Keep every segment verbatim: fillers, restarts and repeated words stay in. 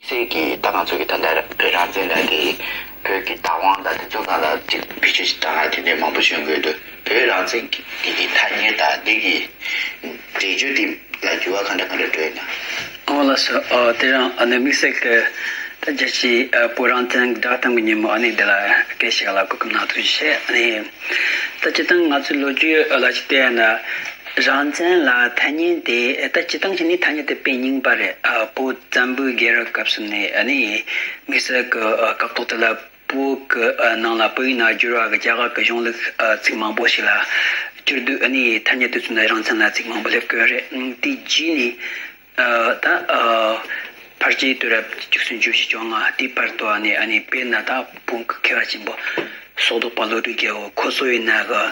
ཚད་ཀྱི་ད་ང་ཚོ་གི་ད་ལྟ་བོད་རང་བཙན་ལབ་དེ་བོད་ཀྱི་བདག་དབང་ལ་དེ་ཚོ་ནང་ལ་ཅིག་བེད་སྤྱོད་ཅིག་བཏང་ཡ་དེ་འདྲའི་མང་པོ་ཞིག་ཡོང་གི་འདུག་བོད་རང་བཙན་གྱི་གི་ཐ་སྙད་ད་འདི་གི་འགྲེལ་བརྗོད་དེ་ལ་འགྱུར་བ་ག་འདྲ་ག་འདྲ་འགྲོ་ཡོད་ན། ཨོ་ལགས་སོ། ཨོ་དེ་རིང་ཨ་ནི་དམིགས་བསལ་གྱི་ད་རྒྱལ་སྤྱིའི་ཨ་བོད་རང་བཙན་བསྒྲགས་གཏམ་གྱི་ཉིན་མོ་ཨ་ནི་འདི་ལ་སྐད་ཆ་ལ་གོ་སྐབས་གནང་ཐུབ་ཆེད་ཨ་ནི། ད་སྤྱིར་བཏང་ང་ཚོའི་ལོ་རྒྱུས་ལ་ཅིག་བལྟས་ན། རང་བཙན་ལ་ཐ་སྙད་དེ་ད་སྤྱིར་བཏང་བྱས་ནས་ཐ་སྙད་དེ་དཔེ་རྙིང་པ་རེད། ཨ་བོད་བཙན་པོའི་རྒྱལ་རབས་སྐབས་སུ་ནས་ཨ་ནི་དམིགས་བསལ་གྱི་ཨ་སྐབས་ཐོག་དེ་ལ་བོད་ཀྱི་ཨ་ནང་ལ་བོད་ཡིག་ནང་བསྒྱུར་བ་གི་རྒྱ་གར་གྱི་གཞུང་ལུགས་ཨ་ཚིག་མང་པོ་ཞིག་ལ་བསྒྱུར་དུས་ཨ་ནི་ཐ་སྙད་དེ་ཚོ་ནི་རང་བཙན་ལ་ཚིག་མང་པོ་སླེབས་ཀྱི་ཡོད་རེད། ཨ་དེ་རྗེས་ནས། ཨ་ད་ཨ་ཕལ་ཆེར་དུས་རབས་བཅུ་གསུམ་བཅུ་བཞི་བཅོ་ལྔ་དེའི་བར་དུ་ཨ་ནི་ཨ་ནི་དཔེར་ན་ད་བོད་ཀྱི་མཁས་པ་ཆེན་པོ་སོག་ཐོག་པ་བློ་གྲོས་རྒྱལ་པོ་ཁོ་ཚོ་ཡིན་ན་གི་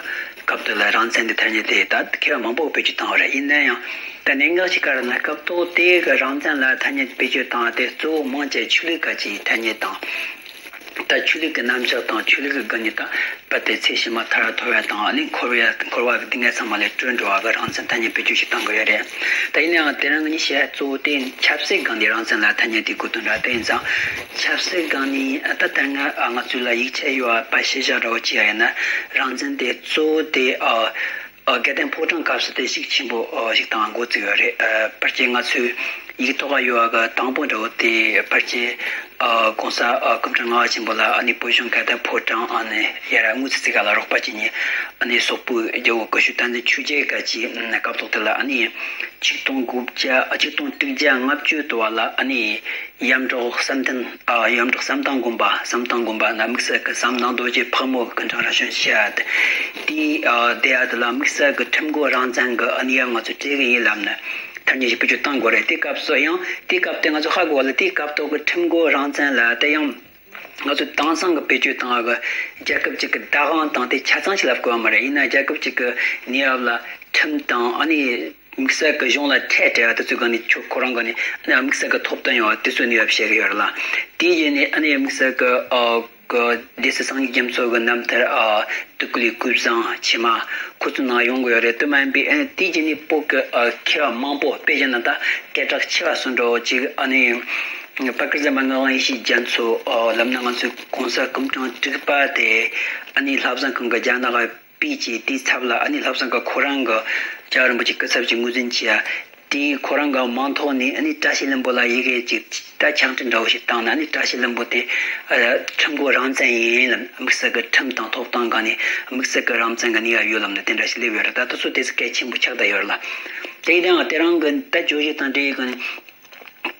སྐབས་དེ་ལ་རང་བཙན་དེ་ཐ་སྙད་དེ་ད་མཁས་པ་མང་པོ་བེད་སྤྱོད་བཏང་བ་རེད། ཡིན་ན་ཡང་ད་གནད་འགག་ཅིག་ག་རེ་ན་སྐབས་ཐོག་དེ་གི་རང་བཙན་ལ་ཐ་སྙད་བེད་སྤྱོད་བཏང་བ་དེ་གཙོ་བོ་མང་ཆེ་ཆོས་ལུགས་སྐད་ཀྱི་ཐ་སྙད་དང་། ད་ཆོས་ལུགས་ཀྱི་རྣམ་གཞག་དང་ཆོས་ལུགས་ཀྱི་སྒོ་ནས་ད་རྦད་དེ་ཚེ་ཕྱི་མ་ཐར་ཐོབ་ཡ་དང་ཨ་ནི་འཁོར་བའི་འཁོར་བ་གི་སྡུག་བསྔལ་ཚང་མ་ལས་གྲོལ་འགྲོ་བ་གི་རང་བཙན་ཐ་སྙད་བེད་སྤྱོད་ཞིག་བཏང་གི་ཡོད་རེད། ད་ཡིན་ནའང་དེ་རིང་ངས་བཤད་གཙོ་བོ་དེ་ཆབ་སྲིད་སྒང་ནས་རང་བཙན་ལ་ཐ་སྙད་དེ་གོ་དོན་ར་དེ་ཡིན་ཙང་། ཆབ་སྲིད་སྒང་ནས་ད་ལྟ་ང་ང་ཚོ་ལ་ཡིག་ཆ་ཡོད་པ་ཤེས་བྱ་འདྲ་བོ་ཅིག་ཡིན་ན་རང་བཙན་དེ་གཙོ་བོ་དེ་ཨ། ཨ་དགའ་ལྡན་ཕོ་བྲང་སྐབས་སུ་དེ་ཤུགས་ཆེན་པོ་ཨ་ཞིག་བཏང་འགོ་བཙུགས་ཡོད་རེད། ཨ་ཕལ་ཆེར་ང་ཚོའི་ཡིག་ཐོག་ཡོད་པ་གི་དང་པོ་འདྲ་བོ་དེ་ཕལ་ཆེར་ཨ་གོང་ས་ཨ་སྐུ་ཕྲེང་ལྔ་པ་ཆེན་པོ་ལ་ཨ་ནི་བོད་གཞུང་དགའ་ལྡན་ཕོ་བྲང་ཨ་ནི་ཡར་དངུལ་རྩིས་རྩིས་ཁང་ལ་རོགས་པ་བྱེད་མཁན་ཨ་ནི་སོག་པོའི་རྒྱལ་པོ་སྐུ་ཞབས་བསྟན་འཛིན་ཆོས་རྒྱལ་སྐབས་ཀྱི་སྐབས་ཐོག་དེ་ལ་ཨ་ནི་ཆིག་སྟོང་དགུ་བརྒྱ་ཆིག་སྟོང་དྲུག་བརྒྱ་ལྔ་བཅུ་དུ་བ་ལ་ཨ་ནི། ཡམ་བྲག་བསམ་གཏན། ཨ་ཡམ་བྲག་བསམ་གཏན་དགོན་པ། བསམ་གཏན་དགོན་པ་ན་དམིགས་བསལ་གྱི་བསམ་གཏན་རྡོ་རྗེ་ཕག་མོ་གི་སྐུ་ཕྲེང་རབ་བྱུང་ཞེས་ཡ་དེ། དེའི་ཨ་དེ་ཡ་དེ་ལ་དམིགས་བསལ་གྱི་ཁྲིམས་འགལ་རང་བཙན་གྱི་ཨ་ནི་ཡ་ང་ཚོ་སྤྲད་གི་ཡིན་ལབ་ནས་ཐ་སྙད་ཞིག་བེད་སྤྱོད་བཏང་དགོས་རེད། དེ་སྐབས་སུ་ཡང་དེ་སྐབས་དེ་ང་ཚོ་ཧ་གོ་བ་ལ་དེ་སྐབས་ཐོག་གི་ཁྲིམས་འགལ་རང་བཙན་ལ་དེ་ཡང་ང་ཚོ་དེང་སང་གི་བེད་སྤྱོད་བཏང་བ་གི་རྒྱལ་ཁབ་ཅིག་གི་བདག་དབང་དང་དེ་ཆ་ཚང་ཞིག་ལ་གོ་བ་མ་རེད། ཡིན་ན་རྒྱལ་ཁབ་ཅིག་གི་གནས་བབ་ལ་ཁྲིམས་དང་ཨ་ནི། དམིགས་བསལ་གྱི་གཞུང་ལ་ཁྲལ་སྤྲད་པ་དེ་ཚོའི་སྒང་ནས་ཁྱོད་ཁོ་རང་སྒང་ནས་ཨ་ནི་དམིགས་བསལ་གྱི་ཐོབ་ཐང་ཡོད་པ་དེ་ཚོའི་གནས་བབ་བཤད་ཀྱི་ཡོད་རེད་ལ། དེའི་རྗེས་ནས་ཨ་ནི་དམིགས་བསལ་གྱི་ཨ་གི་སྡེ་སྲིད་སངས་རྒྱས་རྒྱ་མཚོ་གི་རྣམ་ཐར་ཨ་དུས་ཀླད་སྐུ་བཟང་ཕྱི་མ་ཁོ་ཚོའི་ནང་ཡོང་གི་ཡོད་རེད། དེ་མ་ཡིན་པའི་ཨ་ནི་དེའི་རྗེས་ནས་བོད་ཀྱི་ཨ་མཁས་པ་མང་པོ་དཔེ་བཞག་ན་ད་སྐད་གྲགས་ཆེ་བ་སུ་འདྲ་བོ་ཅིག་ཨ་ནི་དཔལ་དཀར་ཟམ་པ་ངག་དབང་ཡེ་ཤེས་རྒྱ་མཚོ་ཨ་ལབ་ན་ང་ཚོའི་གོང་ས་སྐུ་ཕྲེང་དྲུག་པ་དེ་ཨ་ནི་ལྷ་བཟང་ཁང་གི་རྒྱ་ནག་པའི་ཅིག་དེའི་ཚབ་ལ་ཨ་ནི་ལྷ་བཟང་གི་ཁོ་རང་གི་རྒྱལ་བ་རིན་པོ་ཆེ་སྐུ་ཚབ་ཀྱི་ངོས་འཛིན་བྱས་ཡ། དེའི་ཁོ་རང་གི་མིང་ཐོག་ནས་ཨ་ནི་བཀྲ་ཤིས་ལྷུན་པོ་ལ་ཡི་གེ་ཅིག་ད་ཕྱག་འཕྲིན་འདྲ་བོ་ཞིག་བཏང་ནས་ཨ་ནི་བཀྲ་ཤིས་ལྷུན་པོ་དེ་ཨ་ཁྲིམས་འགལ་རང་བཙན་ཡིན་ལབ། དམིགས་བསལ་གྱི་ཁྲིམས་དང་ཐོབ་ཐང་སྒང་ནས་དམིགས་བསལ་གྱི་རང་བཙན་གྱི་གནས་བབ་ཡོད་ལབ་ནས་དེ་འདྲ་ཞིག་སླེབས་ཡོད་རེད། ད་དེ་ཚོ་དེ་ཚོ་གལ་ཆེན་པོ་ཆགས་བསྡད་ཡོད་རེད་ལ། དེ་ཡིན་ནའང་དེ་རིང་གི་ད་བརྗོད་གཞི་དང་འབྲེལ་ཡོད་གི་ནི།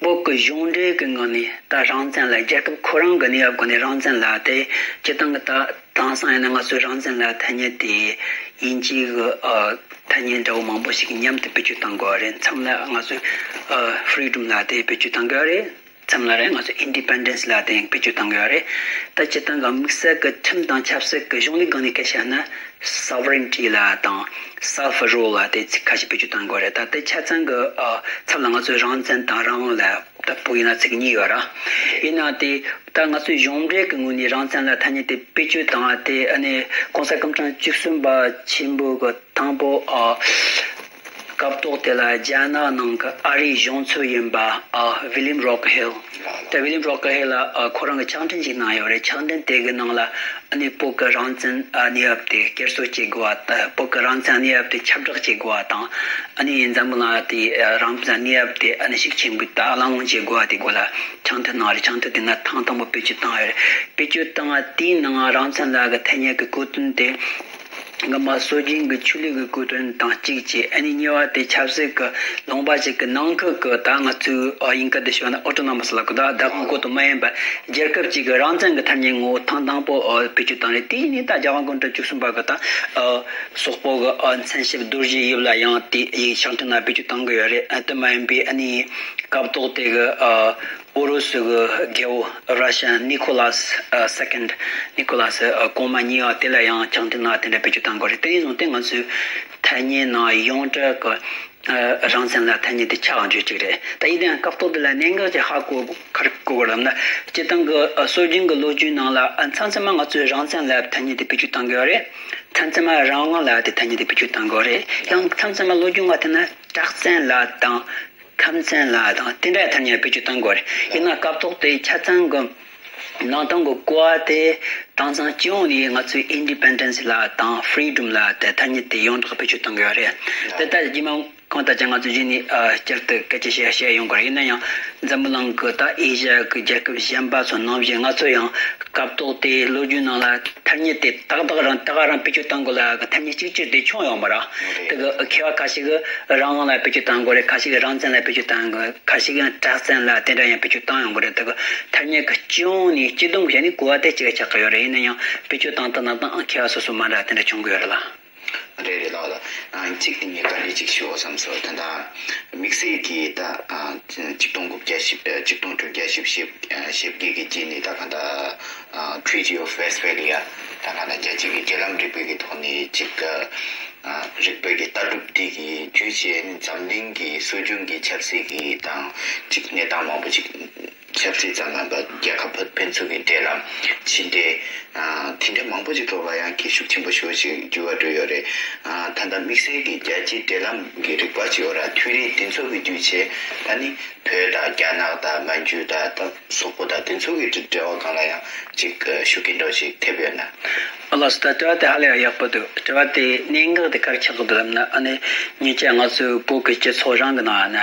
བོད་ཀྱི་གཞུང་འབྲེལ་གྱི་ངོས་ནས་ད་རང་བཙན་ལ་རྒྱལ་ཁབ་ཁོ་རང་གི་གནས་བབ་སྒོ་ནས་རང་བཙན་ལ་དེ་སྤྱིར་བཏང་གི་ད་དེང་སང་ཡིན་ན་ང་ཚོས་རང་བཙན་ལ་ཐ་སྙད་དེ་དབྱིན་ཇིའི་གི་ཨ་ཐ་སྙད་འདྲ་བོ་མང་པོ་ཞིག་མཉམ་དུ་བེད་སྤྱོད་གཏང་དགོས་པ་རེད། མཚམས་ལ་ང་ཚོས་ཨ་freedom་ལ་དེ་བེད་སྤྱོད་གཏང་དགོས་པ་རེད། མཚམས་ལ་རེད་ང་ཚོས་independence་ལ་དེ་བེད་སྤྱོད་གཏང་དགོས་པ་རེད། ད་སྤྱིར་བཏང་གི་དམིགས་བསལ་གྱི་ཁྲིམས་དང་ཆབ་སྲིད་ཀྱི་གཞུང་ལུགས་སྒང་ནས་སྐད་ཆ་ན། sovereignty་ལ་དང་self rule་ལ་དེ་ཚིག་ཁ་ཤས་བེད་སྤྱོད་གཏང་དགོས་རེད། ད་དེ་ཆ་ཚང་གི་ཨ་ཚབ་ལ་ང་ཚོས་རང་བཙན་དང་རང་དབང་ལ་ད་བོད་ཡིག་ན་ཚིག་གཉིས་ཡོད་ར། ཡིན་ནའང་དེ་ད་ང་ཚོས་གཞུང་འབྲེལ་གྱི་ངོས་ནས་རང་བཙན་ལ་ཐ་སྙད་དེ་བེད་སྤྱོད་བཏང་བ་དེ་ཨ་ནི་གོང་ས་སྐུ་ཕྲེང་བཅུ་གསུམ་པ་ཆེན་པོ་གི་དང་པོ་ཨ་སྐབས་ཐོག་དེ་ལ་རྒྱ་ནག་ནང་གི་ཨ་རིའི་གཞུང་ཚབ་ཡིན་པ་ཨ་ཝི་ལིམ་རོ་ཀི་ཧིལ། ད་ཝི་ལིམ་རོ་ཀི་ཧིལ་ལ་ཨ་ཁོ་རང་གི་ཕྱག་འཕྲིན་ཞིག་གནང་ཡོད་རེད། ཕྱག་འཕྲིན་དེ་གི་ནང་ལ་ཨ་ནི་བོད་ཀྱི་རང་བཙན་ཨ་གནས་བབ་དེ་བསྐྱར་གསོ་བྱེད་དགོས་པ་དང་། བོད་ཀྱི་རང་བཙན་གནས་བབ་དེ་ཁྱབ་བསྒྲགས་བྱེད་དགོས་པ་དང་། ཨ་ནི་འཛམ་བུ་གླིང་དེ་རང་བཙན་གནས་བབ་དེ་ཨ་ནི་ཤུགས་ཆེན་པོས་ད་གླེང་སློང་བྱེད་དགོས་པ་དེ་སྐོར་ལ་ཕྱག་འཕྲིན་གནང་རེད། ཕྱག་འཕྲིན་དེ་ན་ཐེངས་དང་པོ་བེད་སྤྱོད་བཏང་ཡོད་རེད། བེད་སྤྱོད་བཏང་བ་དེའི་ནང་རང་བཙན་ལབ་གི་ཐ་སྙད་ཀྱི་གོ་དོན་དེ། སྔ་མ་སྲོལ་རྒྱུན་གྱི་ཆོས་ལུགས་ཀྱི་གོ་དོན་དང་གཅིག་བྱས། ཨ་ནི་གཉིས་པ་དེ་ཆབ་སྲིད་ཀྱི་ལུང་པ་ཞིག་གི་ནང་ཁུལ་གྱི་ད་ང་ཚོའི་ཨ་དབྱིན་སྐད་དུ་ཞུས་ན་ཨོ་ཊོ་ནོ་མ་སི་ལབ་གི་ད་བདག་དབང་སྐོར་དུ་མ་ཡིན་པ་རྒྱལ་ཁབ་ཅིག་གི་རང་བཙན་གྱི་ཐ་སྙད་ངོ་བོ་ཐེངས་དང་པོ་ཨ་བེད་སྤྱོད་བཏང་རེད། དེ་ཡིན་ནི་ད་རྒྱལ་དབང་སྐུ་ཕྲེང་བཅུ་གསུམ་པ་གི་ད་ཨ་སོག་པོ་གི་ཨ་མཚན་ཞབས་རྡོ་རྗེ་དབྱིབས་ལ་ཡང་དེ་ཡི་ཕྱག་འཕྲིན་ན་བེད་སྤྱོད་བཏང་གི་ཡོད་རེད། ཨ་དེ་མ་ཡིན་པའི་ཨ་ནི་སྐབས་ཐོག་དེ་གི་ཨ། ཨུ་རུ་སུ་གི་རྒྱལ་པོ་Russian Nicholas Second Nicholas གོང་མ་གཉིས་པ་དེ་ལ་ཡང་ཕྱག་འཕྲིན་ནང་དེ་འདྲ་བེད་སྤྱོད་བཏང་དགོས་རེད། དེ་ཡིན་སོང་སྟེ་ང་ཚོའི་ཐ་སྙད་ནང་ཡོངས་གྲགས་ཀྱི་རང་བཙན་ལ་ཐ་སྙད་དེ་ཆགས་འགྲོ་གཅིག་རེད། ད་ཡིན་ནའང་སྐབས་ཐོག་དེ་ལ་གནད་འགག་ཅིག་ཧ་གོ་ག་རེ་གོ་དགོས་ལབ་ན། སྤྱིར་བཏང་གི་སྲོལ་རྒྱུན་གྱི་ལོ་རྒྱུས་ནང་ལ་མཚམས་མཚམས་མ་ང་ཚོས་རང་བཙན་ལ་ཐ་སྙད་དེ་བེད་སྤྱོད་བཏང་དགོས་རེད། མཚམས་མཚམས་མ་རང་དབང་ལ་དེ་ཐ་སྙད་དེ་བེད་སྤྱོད་བཏང་དགོས་རེད། ཡང་མཚམས་མཚམས་མ་ལོ་རྒྱུས་ནང་དེ་ན་དྲག་བཙན་ལ་དང་། ཁམས་ཚན་ལ་དང་དེ་འདྲ་ཐ་སྙད་བེད་སྤྱོད་གཏང་དགོས་རེད། ཡིན་ན་སྐབས་ཐོག་དེ་ཆ་ཚང་གི་ནང་དོན་གི་གོ་བ་དེ་དེང་སང་སྤྱི་ཡོངས་ནས་ང་ཚོའི་ཨིན་ཌི་པེན་ཌེན་སི་ལ་དང་ཕི་རི་ཌམ་ལ་དེ་ཐ་སྙད་དེ་ཡོངས་གྲགས་བེད་སྤྱོད་གཏང་གི་ཡོད་རེད། དེ་ལྟར་རྗེས་མ་གང་ལྟར་ཀྱང་ང་ཚོ་གཞི་ནས་ཨ་བསྐྱར་དུ་སྐད་ཆ་བཤད་བཤད་ཡོང་དགོས་རེད། ཡིན་ན་ཡང་འཛམ་བུ་གླིང་གི་ད་ཨེ་ཤ་ཡ་གི་རྒྱལ་ཁབ་གཞན་པ་ཚོ་ནང་བཞིན་ང་ཚོ་ཡང་སྐབས་ཐོག་དེ་ལོ་རྒྱུས་ནང་ལ་ཐ་སྙད་དེ་ཏག་ཏག་རང་ཏག་རང་བེད་སྤྱོད་གཏང་དགོས་ལ་གི་ཐ་སྙད་གཅིག་གྱུར་དེ་བྱུང་ཡོད་མ་རེད། དེ་གི་མཁས་པ་ཁ་ཤས་ཀྱིས་རང་དབང་ལ་བེད་སྤྱོད་གཏང་དགོས་རེད། ཁ་ཤས་ཀྱིས་རང་བཙན་ལ་བེད་སྤྱོད་གཏང་དགོས། ཁ་ཤས་ཀྱིས་ཡང་དྲག་བཙན་ལ་དེ་འདྲ་ཡང་བེད་སྤྱོད་གཏང་ཡོང་གི་རེད། དེ་གི་ཐ་སྙད་ཀྱི་སྤྱི་ཡོངས་ནས་སྤྱི་བསྡོམས་བྱས་ནས་གོ་བ་དེ་གཅིག་ཆགས་ཀྱི་ཡོད་རེད། ཡིན་ན་ཡང་བེད་སྤྱོད་བཏང་སྟངས་གནང་སྟངས་མཁས་པ་སོ་སོ་མ་འདྲ་དེ་འདྲ་བྱུང་གི་ཡོད་རེད་ལ། རེད་རེད་ལགས་ལགས། ཨ་གཅིག་དེ་ངས་བཀའ་འདྲི་གཅིག་ཞུ་བསམ་སོང་། ད་ལྟ་དམིགས་བསལ་གྱིས་ད་ཨ་ཆིག་སྟོང་དགུ་བརྒྱ་བཞི་ཨ་ཆིག་སྟོང་དྲུག་བརྒྱ་བཞི་བཅུ་ཞེ་བརྒྱད་ཀྱི་རྗེས་ནས་ད་ག་ད་ཨ་Treaty of Westphalia ད་ག་ད་རྒྱལ་སྤྱི་གི་འབྲེལ་ལམ་རིག་པའི་གི་ཐོག་ནས་གཅིག་ཨ་རིག་པའི་གི་ལྟ་གྲུབ་དེ་གི་བརྒྱུད་བྱས་ནས་འཛམ་གླིང་གི་སྲོལ་རྒྱུན་གྱི་ཆབ་སྲིད་ཀྱི་དང་གཅིག་གནས་སྟངས་མང་པོ་ཅིག་ཆབ་སྲིད་ཙམ་མིན་པར་རྒྱལ་ཁབ་ཕན་ཕན་ཚུན་གྱི་འབྲེལ་ལམ་ཕྱི་འབྲེལ་ཨ་དེ་འདྲ་མང་པོ་ཅིག་ཐོག་ལ་ཡང་གི་ཤུགས་ཆེན་པོ་ཞེ་པོ་ཅིག་འགྱུར་བ་འགྲོ་ཡོད་རེད། ཨ་ད་ལྟ་དམིགས་བསལ་གྱི་རྒྱལ་སྤྱིའི་འབྲེལ་ལམ་གྱི་རིག་པ་ཅིག་ཡོད་ར། ཐུན་རིག་དེ་ཚོ་གི་བརྒྱུད་བྱས་ད་ནི་བོད་དང་རྒྱ་ནག་དང་མན་ཇུ་དང་ད་སོག་པོ་དང་དེ་ཚོ་གི་འབྲེལ་བ་སྒང་ལ་ཡང་ཅིག་ཤུགས་རྐྱེན་འདྲ་ཞིག་ཐེབས་ཡོད་ན། ལགས་སོ། ད་དྲི་བ་དེ་ཧ་ལས་ཡག་པོ་འདུག་དྲི་བ་དེ་གནད་འགག་དེ་ག་རེ་ཆགས་འདུག་ལབ་ན། ཨ་ནི་སྔོན་ཆད་ང་ཚོའི་བོད་ཀྱི་སྤྱི་ཚོགས་རང་གི་ནང་ན་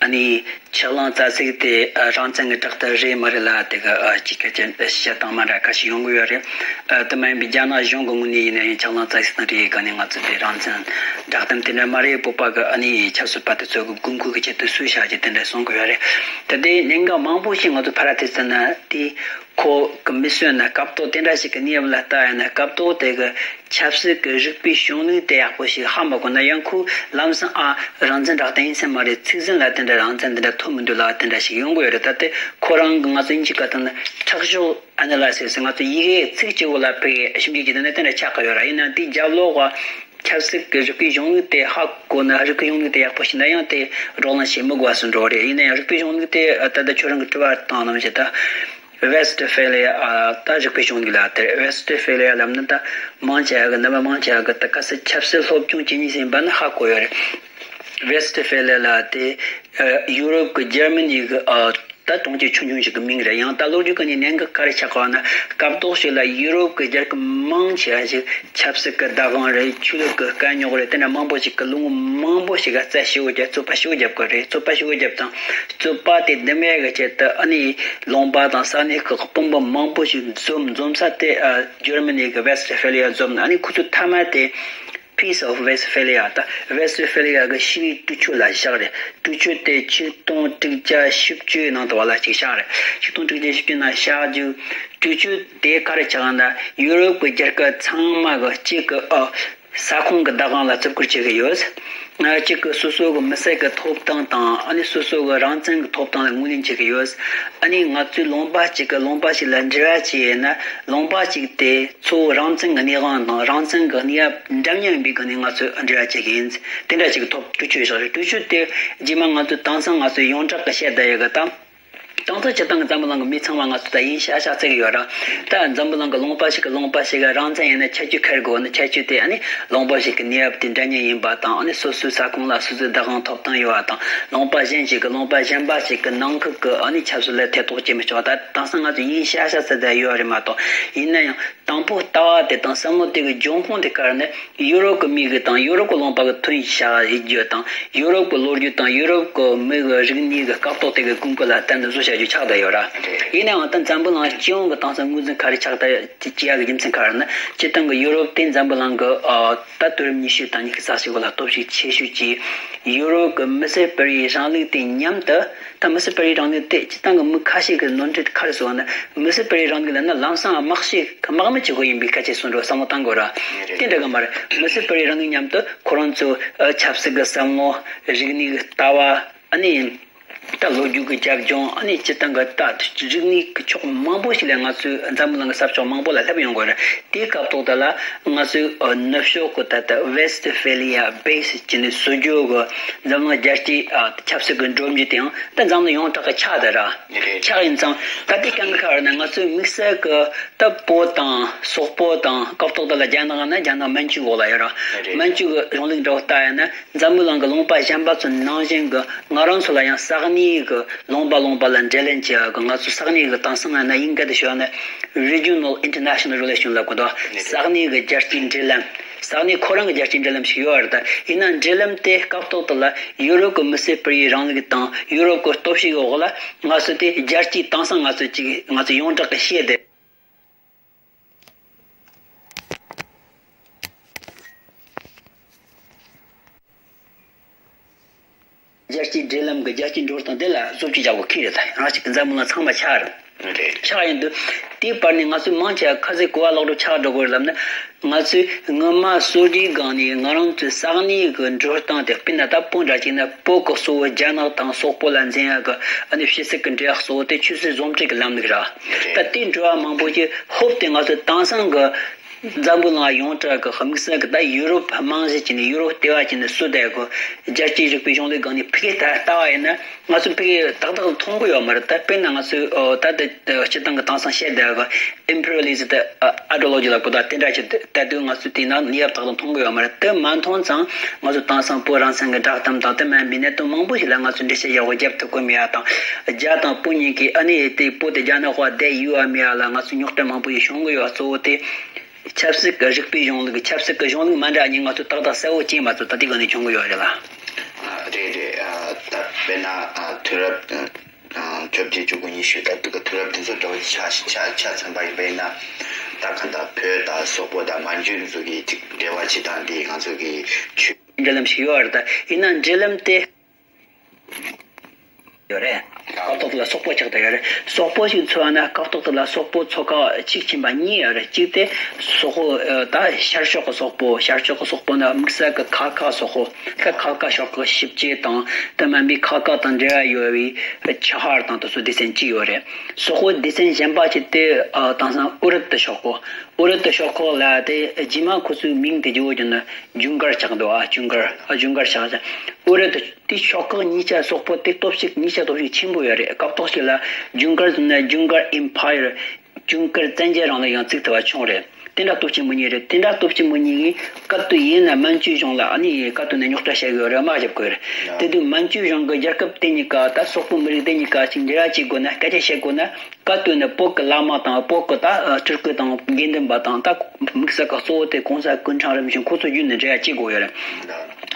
ཨ་ནི་ཆགས་ལངས་རྩ་ཚིག་དེ་ཨ་རང་བཙན་གྱི་དྲག་དར་རེད་མ་རེད་ལ་དེ་ག་ཨ་ཅིག་སྐད་ཆ་བཤད་སྟངས་མ་འདྲ་ཁ་ཤས་ཡོང་གི་ཡོད་རེད། ཨ་དེ་མ་ཡིན་པའི་རྒྱ་ནག་གཞུང་གི་ངོས་ནས་ཡིན་ན་ཡང་ཆགས་ལངས་རྩ་ཚིག་དང་འབྲེལ་ཡོད་ག་ནས་ང་ཚོ་དེ་རང་བཙན་དྲག་གཏམ་དེ་འདྲ་མ་རེད། བོད་པ་གི་ཨ་ནི་ཆབ་སྲིད་པ་དེ་ཚོ་གི་དགོས་མཁོ་གི་ཆེད་དུ་སུས་བྱ་རྒྱུ་དེ་འདྲ་གསུང་གི་ཡོད་རེད། ད་དེ་གནད་འགག་མང་པོ་ཞིག་ང་ཚོ་ཕར་ར་དེ་ཟེར་ན་དེ་ཁོ་གི་མི་གསོན་ན་སྐབས་ཐོག་དེ་འདྲ་ཞིག་གི་གནས་བབ་ལ་ལྟ་ཡ་ན་སྐབས་ཐོག་དེ་གི་ཆབ་སྲིད་ཀྱི་རིག་པའི་གཞུང་ལུགས་དེ་ཡག་པོ་ཞིག་ཧ་མ་གོ་ན་ཡང་ཁོ་ལམ་སང་ཨ་རང་བཙན་དྲག་གཏམ་ཡིན་ས་མ་རེད། ཚིག་ཟིན་ལ་དེ་འདྲ་རང་བཙན་དེ་འདྲ་ཐོབ་མི་འདུག་ལ་དེ་འདྲ་ཞིག་ཡོང་གི་ཡོད་རེད། ད་དེ་ཁོ་རང་གི་ང་ཚོ་དབྱིན་ཇི་སྐད་ཐོག་ནས་ཁྲག་ཤོག་ཨ་ན་ལ་སི་སི་ང་ཚོ་ཡི་གེ་ཚིག་གཅིག་པོ་ལ་ཕ་གི་ཞིབ་འཇུག་བྱེད་དུས་ནི་དེ་འདྲ་ཆགས་ཀྱི་ཡོད་ར། ཡིན་ན་དེའི་རྒྱབ་ལོགས་ཀ་ཆབ་སྲིད་ཀྱི་རིག་པའི་གཞུང་ལུགས་དེ་ཧ་གོ་ན་རིག་པའི་གཞུང་ལུགས་དེ་ཡག་པོ་ཤེས་ན་ཡང་དེ་བགྲོ་གླེང་བྱེད་མི་དགོས་པ་སུ་འགྲོ་རེད། ཡིན་ན་ཡང་རིག་པའི་གཞུང་ལུགས་དེ་ད་ལྟ་ཁྱོད་རང་གི་དྲི་བ་དང་ནང་བཞིན་ད་Westphalia ཨ་ད་རིག་པའི་གཞུང་ལུགས་ལ་དེ་Westphalia ལབ་ན་ད་མང་ཆེ་བ་གི་རྣམ་པ་མང་ཆེ་བ་གི་ད་ག་ས་ཆབ་སྲིད་སློབ་སྦྱོང་བྱེད་མཁན་ཞིག་ཡིན་པ་ན་ཧ་གོ་ཡོད་རེད། Westphalia ལ་དེ་ཡུ་རོབ་ཀྱི་འཇར་མ་ནི་གི་ཨ་ད་གྲོང་ཁྱེར་ཆུང་ཆུང་ཞིག་གི་མིང་རེད། ཡང་ད་ལོ་རྒྱུས་ཀྱི་ནས་གནད་འགག་ག་རེ་ཆགས་པ་ན་སྐབས་ཐོག་ཞིག་ལ་ཡུ་རོབ་ཀྱི་རྒྱལ་ཁབ་མང་ཆེ་བ་ཞིག་ཆབ་སྲིད་ཀྱི་བདག་དབང་རེད། ཆོས་ལུགས་ཀྱི་དཀའ་རྙོག་རེད། དེ་འདྲ་མང་པོ་ཞིག་གི་ལོ་ངོ་མང་པོ་ཞིག་ག་རྩོད་ཞི་བ་བརྒྱབ། རྩོད་པ་ཞི་བ་བརྒྱབ་དགོས་རེད། རྩོད་པ་ཞི་བ་བརྒྱབ་དང་རྩོད་པ་དེ་འདི་མེད་གི་ཆེད་དུ་ཨ་ནི་ལུང་པ་དང་ས་གནས་ཀྱི་དཔོན་པོ་མང་པོ་ཞིག་འཛོམས། འཛོམས་ས་དེ་ཨ་འཇར་མ་ནི་གི་Westphalia འཛོམས་ནས་ཨ་ནི་ཁོ་ཚོ་མཐའ་མ་དེ་Peace of Westphalia ད་Westphalia གི་ཞི་བའི་གྲོས་ཆོད་ལ་བཞག་རེད། གྲོས་ཆོད་དེ་ཆིག་སྟོང་དྲུག་བརྒྱ་བཞི་བཅུ་ནང་དུ་བ་ལ་ཅིག་བཞག་རེད། ཆིག་སྟོང་དྲུག་བརྒྱ་བཞི་བཅུ་ནང་བཞག་རྒྱུ་གྲོས་ཆོད་དེ་ག་རེ་ཆགས་ན་ཡུ་རོབ་ཀྱི་རྒྱལ་ཁབ་ཚང་མ་གི་གཅིག་གི་ཨ་ས་ཁོངས་ཀྱི་བདག་དབང་ལ་བརྩི་བཀུར་བྱེད་ཀྱི་ཡོད། གཅིག་གི་སོ་སོ་གི་མི་སེར་གྱི་ཐོབ་ཐང་དང་ཨ་ནི་སོ་སོ་གི་རང་བཙན་གྱི་ཐོབ་ཐང་ལ་ངོས་ལེན་བྱེད་ཀྱི་ཡོད། ཨ་ནི་ང་ཚོའི་ལུང་པ་གཅིག་གི་ལུང་པ་ཞིག་ལ་འབྲེལ་བ་བྱས་ཡོད་ན་ལུང་པ་གཅིག་དེ་གཙོ་བོ་རང་བཙན་གྱི་གནས་དབང་དང་རང་བཙན་གྱི་གནས་བབ་འདྲ་མཉམ་ཡིན་པའི་སྒང་ནས་ང་ཚོས་འབྲེལ་བ་བྱེད་ཀྱི་ཡིན། དེ་འདྲ་ཞིག་གི་ཐོག་གྲོས་ཆོད་བཞག་རེད། གྲོས་ཆོད་དེ་རྗེས་མ་ང་ཚོས་དེང་སང་ང་ཚོས་ཡོངས་གྲགས་ཀྱི་བཤད་བསྡད་ཡོད་གི་དང་། དེང་སང་སྤྱིར་བཏང་གི་འཛམ་བུ་གླིང་གི་མི་ཚང་མ་ང་ཚོ་ད་ཡིན་ཤག་ཤག་བརྩི་གི་ཡོད་ར། ད་འཛམ་བུ་གླིང་གི་ལུང་པ་ཞིག་གི་ལུང་པ་ཞིག་གི་རང་བཙན་ཡིན་ན་ཁྱད་ཆོས་ཁེལ་དགོས་ན་ཁྱད་ཆོས་དེ་ཨ་ནི་ལུང་པ་ཞིག་གི་གནས་བབ་དེ་འདྲ་མཉམ་ཡིན་པ་དང་ཨ་ནི་སོ་སོའི་ས་ཁོངས་ལ་སོ་སོའི་བདག་དབང་ཐོབ་ཐང་ཡོད་པ་དང་ལུང་པ་གཞན་ཞིག་གི་ལུང་པ་གཞན་པ་ཞིག་གི་ནང་ཁུལ་གྱི་ཨ་ནི་ཆབ་སྲིད་ལ་ཐེ་གཏོགས་བྱེད་མི་ཆོག་ད་དེང་སང་ང་ཚོ་ཡིན་ཤག་ཤག་བརྩི་བསྡད་ཡོད་རེད་མ་གཏོགས། ཡིན་ན་ཡང་དང་པོ་ལྟ་བ་དེ་དང་བསམ་བློ་དེ་གི་འབྱུང་ཁུངས་དེ་ག་རེ་ནི་ཡུ་རོབ་ཀྱི་མི་གི་དང་ཡུ་རོབ་ཀྱི་ལུང་པ་གི་ཐོན་ཤག་ཡིན་རྒྱུ་དང་ཡུ་རོབ་ཀྱི་ལོ་རྒྱུས་དང་ཡུ་རོབ་ཀྱི་མི་གི་རིག་གནས་གི་སྐབས་ཐོག་དེ་གི་ཀུན་སྤོ་ལ་བརྟེན་ནས་བཟོ་བྱ་རྒྱུ་ཆགས་བསྡད་ཡོད་ར། ཡིན་ནའང་ད་འཛམ་བུ་གླིང་སྤྱི་ཡོངས་ཀྱི་དེང་སང་ངོས་འཛིན་ག་རེ་ཆགས་བསྡད་ཅི་ཡག་གི་རྒྱུ་མཚན་ག་རེ་ན་སྤྱིར་བཏང་གི་ཡུ་རོབ་དེ་འཛམ་བུ་གླིང་གི་ཨ་ད་དུས་རབས་ཉི་ཤུ་དང་ཉི་ཤུ་རྩ་གཅིག་པ་ལ་སྟོབས་ཤུགས་ཆེ་ཤོས་ཀྱི་ཡུ་རོབ་ཀྱི་མི་སེར་སྤེལ་རེས་རིང་ལུགས་དེ་མཉམ་དུ། ད་མི་སེར་སྤེལ་རེས་རིང་ལུགས་དེ་སྤྱིར་བཏང་གི་མི་ཁ་ཤས་ཀྱི་ནོར་འཁྲུལ་ག་རེ་བཟོ་བ་ན་མི་སེར་སྤེལ་རེས་རིང་ལུགས་ལབ་ན་ལམ་སང་དམག་ཤེད་དམག་མི་བྱེད་དགོས་ཡིན་པའི་སྐད་ཆ་གསུང་འགྲོ་བསམ་བློ་བཏང་དགོས་ར། དེ་འདྲ་གི་མ་རེད། མི་སེར་སྤེལ་རེས་རིང་ལུགས་མཉམ་དུ་ཁོ་རང་ཚོ་ཨ་ཆབ་སྲིད་ཀྱི་བསམ་བློ་རིག་གནས་ཀྱི་ལྟ་བ་ཨ་ནི་ ད་ལོ་རྒྱུས་ཀྱི་རྒྱབ་ལྗོངས། ཨ་ནི་སྤྱིར་བཏང་གི་ད་རིག་གནས་ཀྱི་ཕྱོགས་མང་པོ་ཞིག་ལ་ང་ཚོས་འཛམ་བུ་གླིང་གི་ས་ཕྱོགས་མང་པོ་ལ་སླེབས་ཡོང་གི་རེད། དེའི་སྐབས་ཐོག་དེ་ལ་ང་ཚོས་ཨ་ནུབ་ཕྱོགས་ཀྱི་ད་ལྟ་Westphalia Base བྱས་ནས་བཟོ་རྒྱུ་གི་འཛམ་གླིང་རྒྱལ་སྤྱིའི་ཨ་ཆབ་སྲིད་ཀྱི་སྒྲོམ་གཞི་དེའང་ད་འཛམ་གླིང་ཡོངས་གྲགས་ཀྱི་ཆགས་བསྡད་ར། ཆགས་ཡིན་ཙང་ད་དེ་གང་གི་ཁ་བར་ན་ང་ཚོས་དམིགས་བསལ་གྱི་ད་བོད་དང་སོག་པོ་དང་། སྐབས་ཐོག་དེ་ལ་རྒྱ་ནག་ན་རྒྱ་ནག་མན་ཇུའི་འོག་ལ་ཡོད་ར། མན་ཇུའི་གཞུང་ལུགས་འདྲ་བོ་ལྟ་ཡིན་ན། འཛམ་བུ་གླིང་གི་ལུང་པ་གཞན་པ་ཚོ་ནང་བཞིན་གྱི་ང་རང་ཚོ་ལ་ཡང་ས་གནས་ཀྱི་ལུང་པ་ལུང་པ་ལ་འབྲེལ་ལམ་བྱེད་ཡག་གི། ང་ཚོ་ས་གནས་ཀྱི་དེང་སང་ཡིན་ན་དབྱིན་སྐད་དུ་ཞུས་ན་Regional International Relation ལབ་གོ་འདུག་ས་གནས་ཀྱི་རྒྱལ་སྤྱིའི་འབྲེལ་ལམ། ས་གནས་ཁོ་རང་གི་རྒྱལ་སྤྱིའི་འབྲེལ་ལམ་ཞིག་ཡོད་རེད། ད་ཡིན་ན་འབྲེལ་ལམ་དེ་སྐབས་ཐོག་དེ་ལ་ཡུ་རོབ་ཀྱི་མི་སེར་སྤེལ་ཡུལ་རིང་ལུགས་དང་ཡུ་རོབ་ཀྱི་སྟོབས་ཤུགས་འོག་ལ་ང་ཚོ་དེ་རྒྱལ་སྤྱིའི་དེང་སང་ང་ཚོ་ཅིག་ང་ཚོ་ཡོངས་གྲགས་ཀྱི་ཤེས་བསྡད། རྒྱལ་སྤྱིའི་འབྲེལ་ལམ་གྱི་རྒྱལ་སྤྱིའི་འགྲོ་སྟངས་དེ་ལ་བཟོ་བཅོས་རྒྱག་དགོས་ཀྱི་རེད། ད་ཡང་ཅིག་འཛམ་བུ་གླིང་ཚང་མ་ཆགས་རེད། རེད། ཆགས་ཡིན་དུས་དེའི་བར་ནས་ང་ཚོས་མང་ཆེ་བ་ག་ཚོད་གོ་བ་ལོག་སྒྲུབ་ཆགས་འགྲོ་དགོས་རེད་ལབ་ན། ང་ཚོས་སྔོན་མ་སྲོལ་རྒྱུན་སྒང་ནས་ང་རང་ཚོའི་ས་གནས་ཀྱི་འགྲོ་སྟངས་དེ། དཔེར་ན་ད་བོད་འདྲ་བྱས་ན་བོད་ཀྱི་གཙོ་བོ་རྒྱ་ནག་དང་སོག་པོ་ལ་འཛིན་ཡག་གི་ཨ་ནི་ཕྱི་སྲིད་ཀྱི་འབྲེལ་བ་གཙོ་བོ་དེ་ཆོས་སྲིད་ཟུང་འབྲེལ་གྱི་ལམ་ལུགས་རེད། ད་དེའི་འགྲོ་བ་མང་པོ་ཞིག་ཧོབ་སྟེ་ང་ཚོ་དེང་སང་གི་འཛམ་བུ་གླིང་ཡོངས་གྲགས་ཀྱི་དམིགས་བསལ་གྱི་ད་ཡུ་རོབ་རྨང་གཞི་བྱས་ནས་ཡུ་རོབ་ལྟེ་བ་བྱས་ནས་བཟོས་བསྡད་ཡོད་རྒྱལ་སྤྱིའི་རིག་པའི་གཞུང་ལུགས་སྒང་ནས་ཕ་གིར་ལྟ་ལྟ་བ་ཡིན་ན། ང་ཚོ་ཕ་གིར་ཏག་ཏག་མཐོང་གི་ཡོད་མ་རེད། ད་དཔེར་ན་ང་ཚོས་ཨོ་ད་ལྟ་སྤྱིར་བཏང་གི་དེང་སང་བཤད་བསྡད་ཡོད་imperialism ideology ལབ་གོ། ད་དེ་འདྲ་ཞིག་ལྟ་དུས་ང་ཚོས་དེ་ནང་ནི་ཡབ་ཏག་ཏག་མཐོང་གི་ཡོད་མ་རེད། དེ་མ་མཐོང་ཙང་ང་ཚོ་དེང་སང་བོད་རང་བཙན་གྱི་བསྒྲགས་གཏམ་དང་དེ་མིན་པའི་གནད་དོན་མང་པོ་ཞིག་ལ་ང་ཚོས་འགྲེལ་བཤད་ཡག་པོ་རྒྱབ་ཐུབ་ཀྱི་མེད་ཡ་དང་། རྒྱ་དང་བོད་གཉིས་ཀྱིས་ཨ་ནི་དེ་བོད་དེ་རྒྱ་ནག་འོག་བསྡད་ཡོད་པ་མེད་ཡ་ལ་ང་ཚོས་རྙོག་དྲ་མང་པོ་ཞིག་བྱུང་གི་ཡོད། གཙོ་བོ་དེ་ཆབ་སྲིད་ཀྱི་རིག་པའི་གཞུང་ལུགས། ཆབ་སྲིད་ཀྱི་གཞུང་ལུགས་མ་འདྲ་གཉིས་ང་ཚོས་ཏག་ཏག་གསལ་བོ་བྱས་མ་ཚོར་ད་ལྟའི་སྒང་ནས་བྱུང་གི་ཡོད་རེད་ལ། ཨ་རེད་རེད། ཨ་ད་དཔེར་ན་ཨ་དུས་རབས་ཨ་བཅོ་བརྒྱད་བཅུ་དགུ་ཉི་ཤུ་ད་དུས་ཀྱི་དུས་རབས་དེ་ཚོ་འདྲ་བོ་ཆ་ཆ་ཆ་མཚོན་པ་ཡིན་པ་ཡིན་ན། ད་ག་ད་བོད་དང་སོག་པོ་དང་མན་ཇུ་ཚོ་གི་ཅིག་འབྲེལ་བ་བྱེད་སྟངས་དེ་ང་ཚོ་གི་ཆོས་འབྲེལ་ལམ་ཞིག་ཡོད་རེད། ད་ཡིན་ན་འབྲེལ་ལམ་དེ། ཡོད་རེད། སྐབས་ཐོག་དེ་ལ་སོག་པོ་ཆགས་བསྡད་ཡོད་རེད། སོག་པོ་ཞིག་འཚོལ་བ་ན་སྐབས་ཐོག་དེ་ལ་སོག་པོ་ཚོ་ཁག་གཅིག་ཕྱིན་པ་གཉིས་ཡོད་རེད། གཅིག་དེ་སོག་པོ་ཨ་ད་ཤར་ཕྱོགས་ཀྱི་སོག་པོ། ཤར་ཕྱོགས་ཀྱི་སོག་པོ་ནི་དམིགས་བསལ་གྱི་ཁ་ཁ་སོག་པོ། ཁ་ཁ་ཁ་ཤོག་ཁག་ཞིབ་དཔྱད་དང་དེ་མིན་པའི་ཁ་ཁ་དང་འབྲེལ་བ་ཡོད་པའི་ཆ་ཧར་དང་དེ་ཚོ་སྡེ་ཚན་གཅིག་ཡོད་རེད། སོག་པོ་སྡེ་ཚན་གཞན་པ་གཅིག་དེ་ཨ་དེང་སང་ཨུ་རུད་དུ་ཤོག་ཁག་ཨུ་རུད་དུ་ཤོག་ཁག་ལ་དེ་རྗེས་མ་ཁོ་ཚོའི་མིང་དེ་བརྗེ་བོ་བརྒྱབ་ན་ཇུན་གར་ཆགས་འདུག་ཨ་ཇུན་གར། ཨ་ཇུན་གར་ཆགས་ཨུ་རུད་དུ། དེ་ཤོག་ཁག་གཉིས་ཆ་སོག་པོ་དེ་སྟོབས་ཤུགས་གཉིས་ཆ་སྟོབས་ཤུགས་ཆེན་པོ་ཡོད་རེད། སྐབས་ཐོག་ཞིག་ལ་ཇུན་གར་ཟེར་ན་ཇུན་གར་ཨེམ་པ་ཡར། ཇུན་གར་བཙན་རྒྱལ་རིང་ལུགས་ཡང་བཙུགས་ཐུབ་པ་བྱུང་རེད། དེ་འདྲ་སྟོབས་ཆེན་པོ་གཉིས་རེད། དེ་འདྲ་སྟོབས་ཆེན་པོ་གཉིས་ཀྱིས་ག་དུས་ཡིན་ན་མན་ཇུའི་གཞུང་ལ་ཨ་ནི་ག་དུས་ནས་རྙོག་དྲ་བཤད་གི་ཡོད་རེད། དམག་རྒྱབ་གི་ཡོད་རེད། དེ་དུས་མན་ཇུའི་གཞུང་གི་རྒྱལ་ཁབ་དེ་གཉིས་ཀ་ད་སོག་པོ་མི་རིགས་དེ་གཉིས་ཀ་ཅིག་འབྲེལ་བ་བྱེད་དགོས་ན། སྐད་ཆ་བཤད་དགོས་ན། ག་དུས་ནས་བོད་ཀྱི་བླ་མ་དང་བོད་ཀྱི་ད་སྤྲུལ་སྐུ་དང་དགེ་འདུན་པ་དང་། ད་དམིགས་བསལ་གྱི་གཙོ་བོ་དེ་གོང་ས་སྐུ་ཕྲེང་རིམ་བྱོན་ཁོ་ཚོ་བརྒྱུད་ནས་འབྲེལ་བ་བྱེད་དགོས་ཡོད་རེད།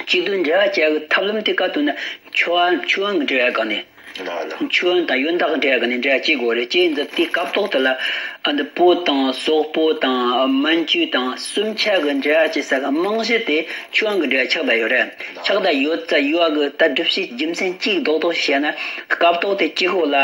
གཅིག་ཏུ་འབྲེལ་བ་བྱེད་ཡག་གི་ཐབས་ལམ་དེ་ག་དུས་ནས་ཆོས་དབྱིངས་ཆོས་དབྱིངས་ཀྱི་འབྲེལ་བ་ག་ནས། ཆོས་དབྱིངས་དང་ཡོན་བདག་གི་འབྲེལ་བ་ག་ནས་འབྲེལ་བ་བྱེད་དགོས་རེད། ཅེས་འཛིན་དེའི་སྐབས་ཐོག་དེ་ལ་ཨ་འདི་བོད་དང་སོག་པོ་དང་མན་ཇུ་དང་སུམ་ཆ་གི་འབྲེལ་བ་བྱེད་ས་གི་རྨང་གཞི་དེ་ཆོས་དབྱིངས་ཀྱི་འབྲེལ་བ་ཆགས་བསྡད་ཡོད་རེད། ཆགས་བསྡད་ཡོད་ཙང་ཡོད་གི་ད་སྒྲུབ་བྱེད་རྒྱུ་མཚན་གཅིག་རྡོག་རྡོག་བཤད་ན། སྐབས་ཐོག་དེ་གཅིག་པོ་ལ།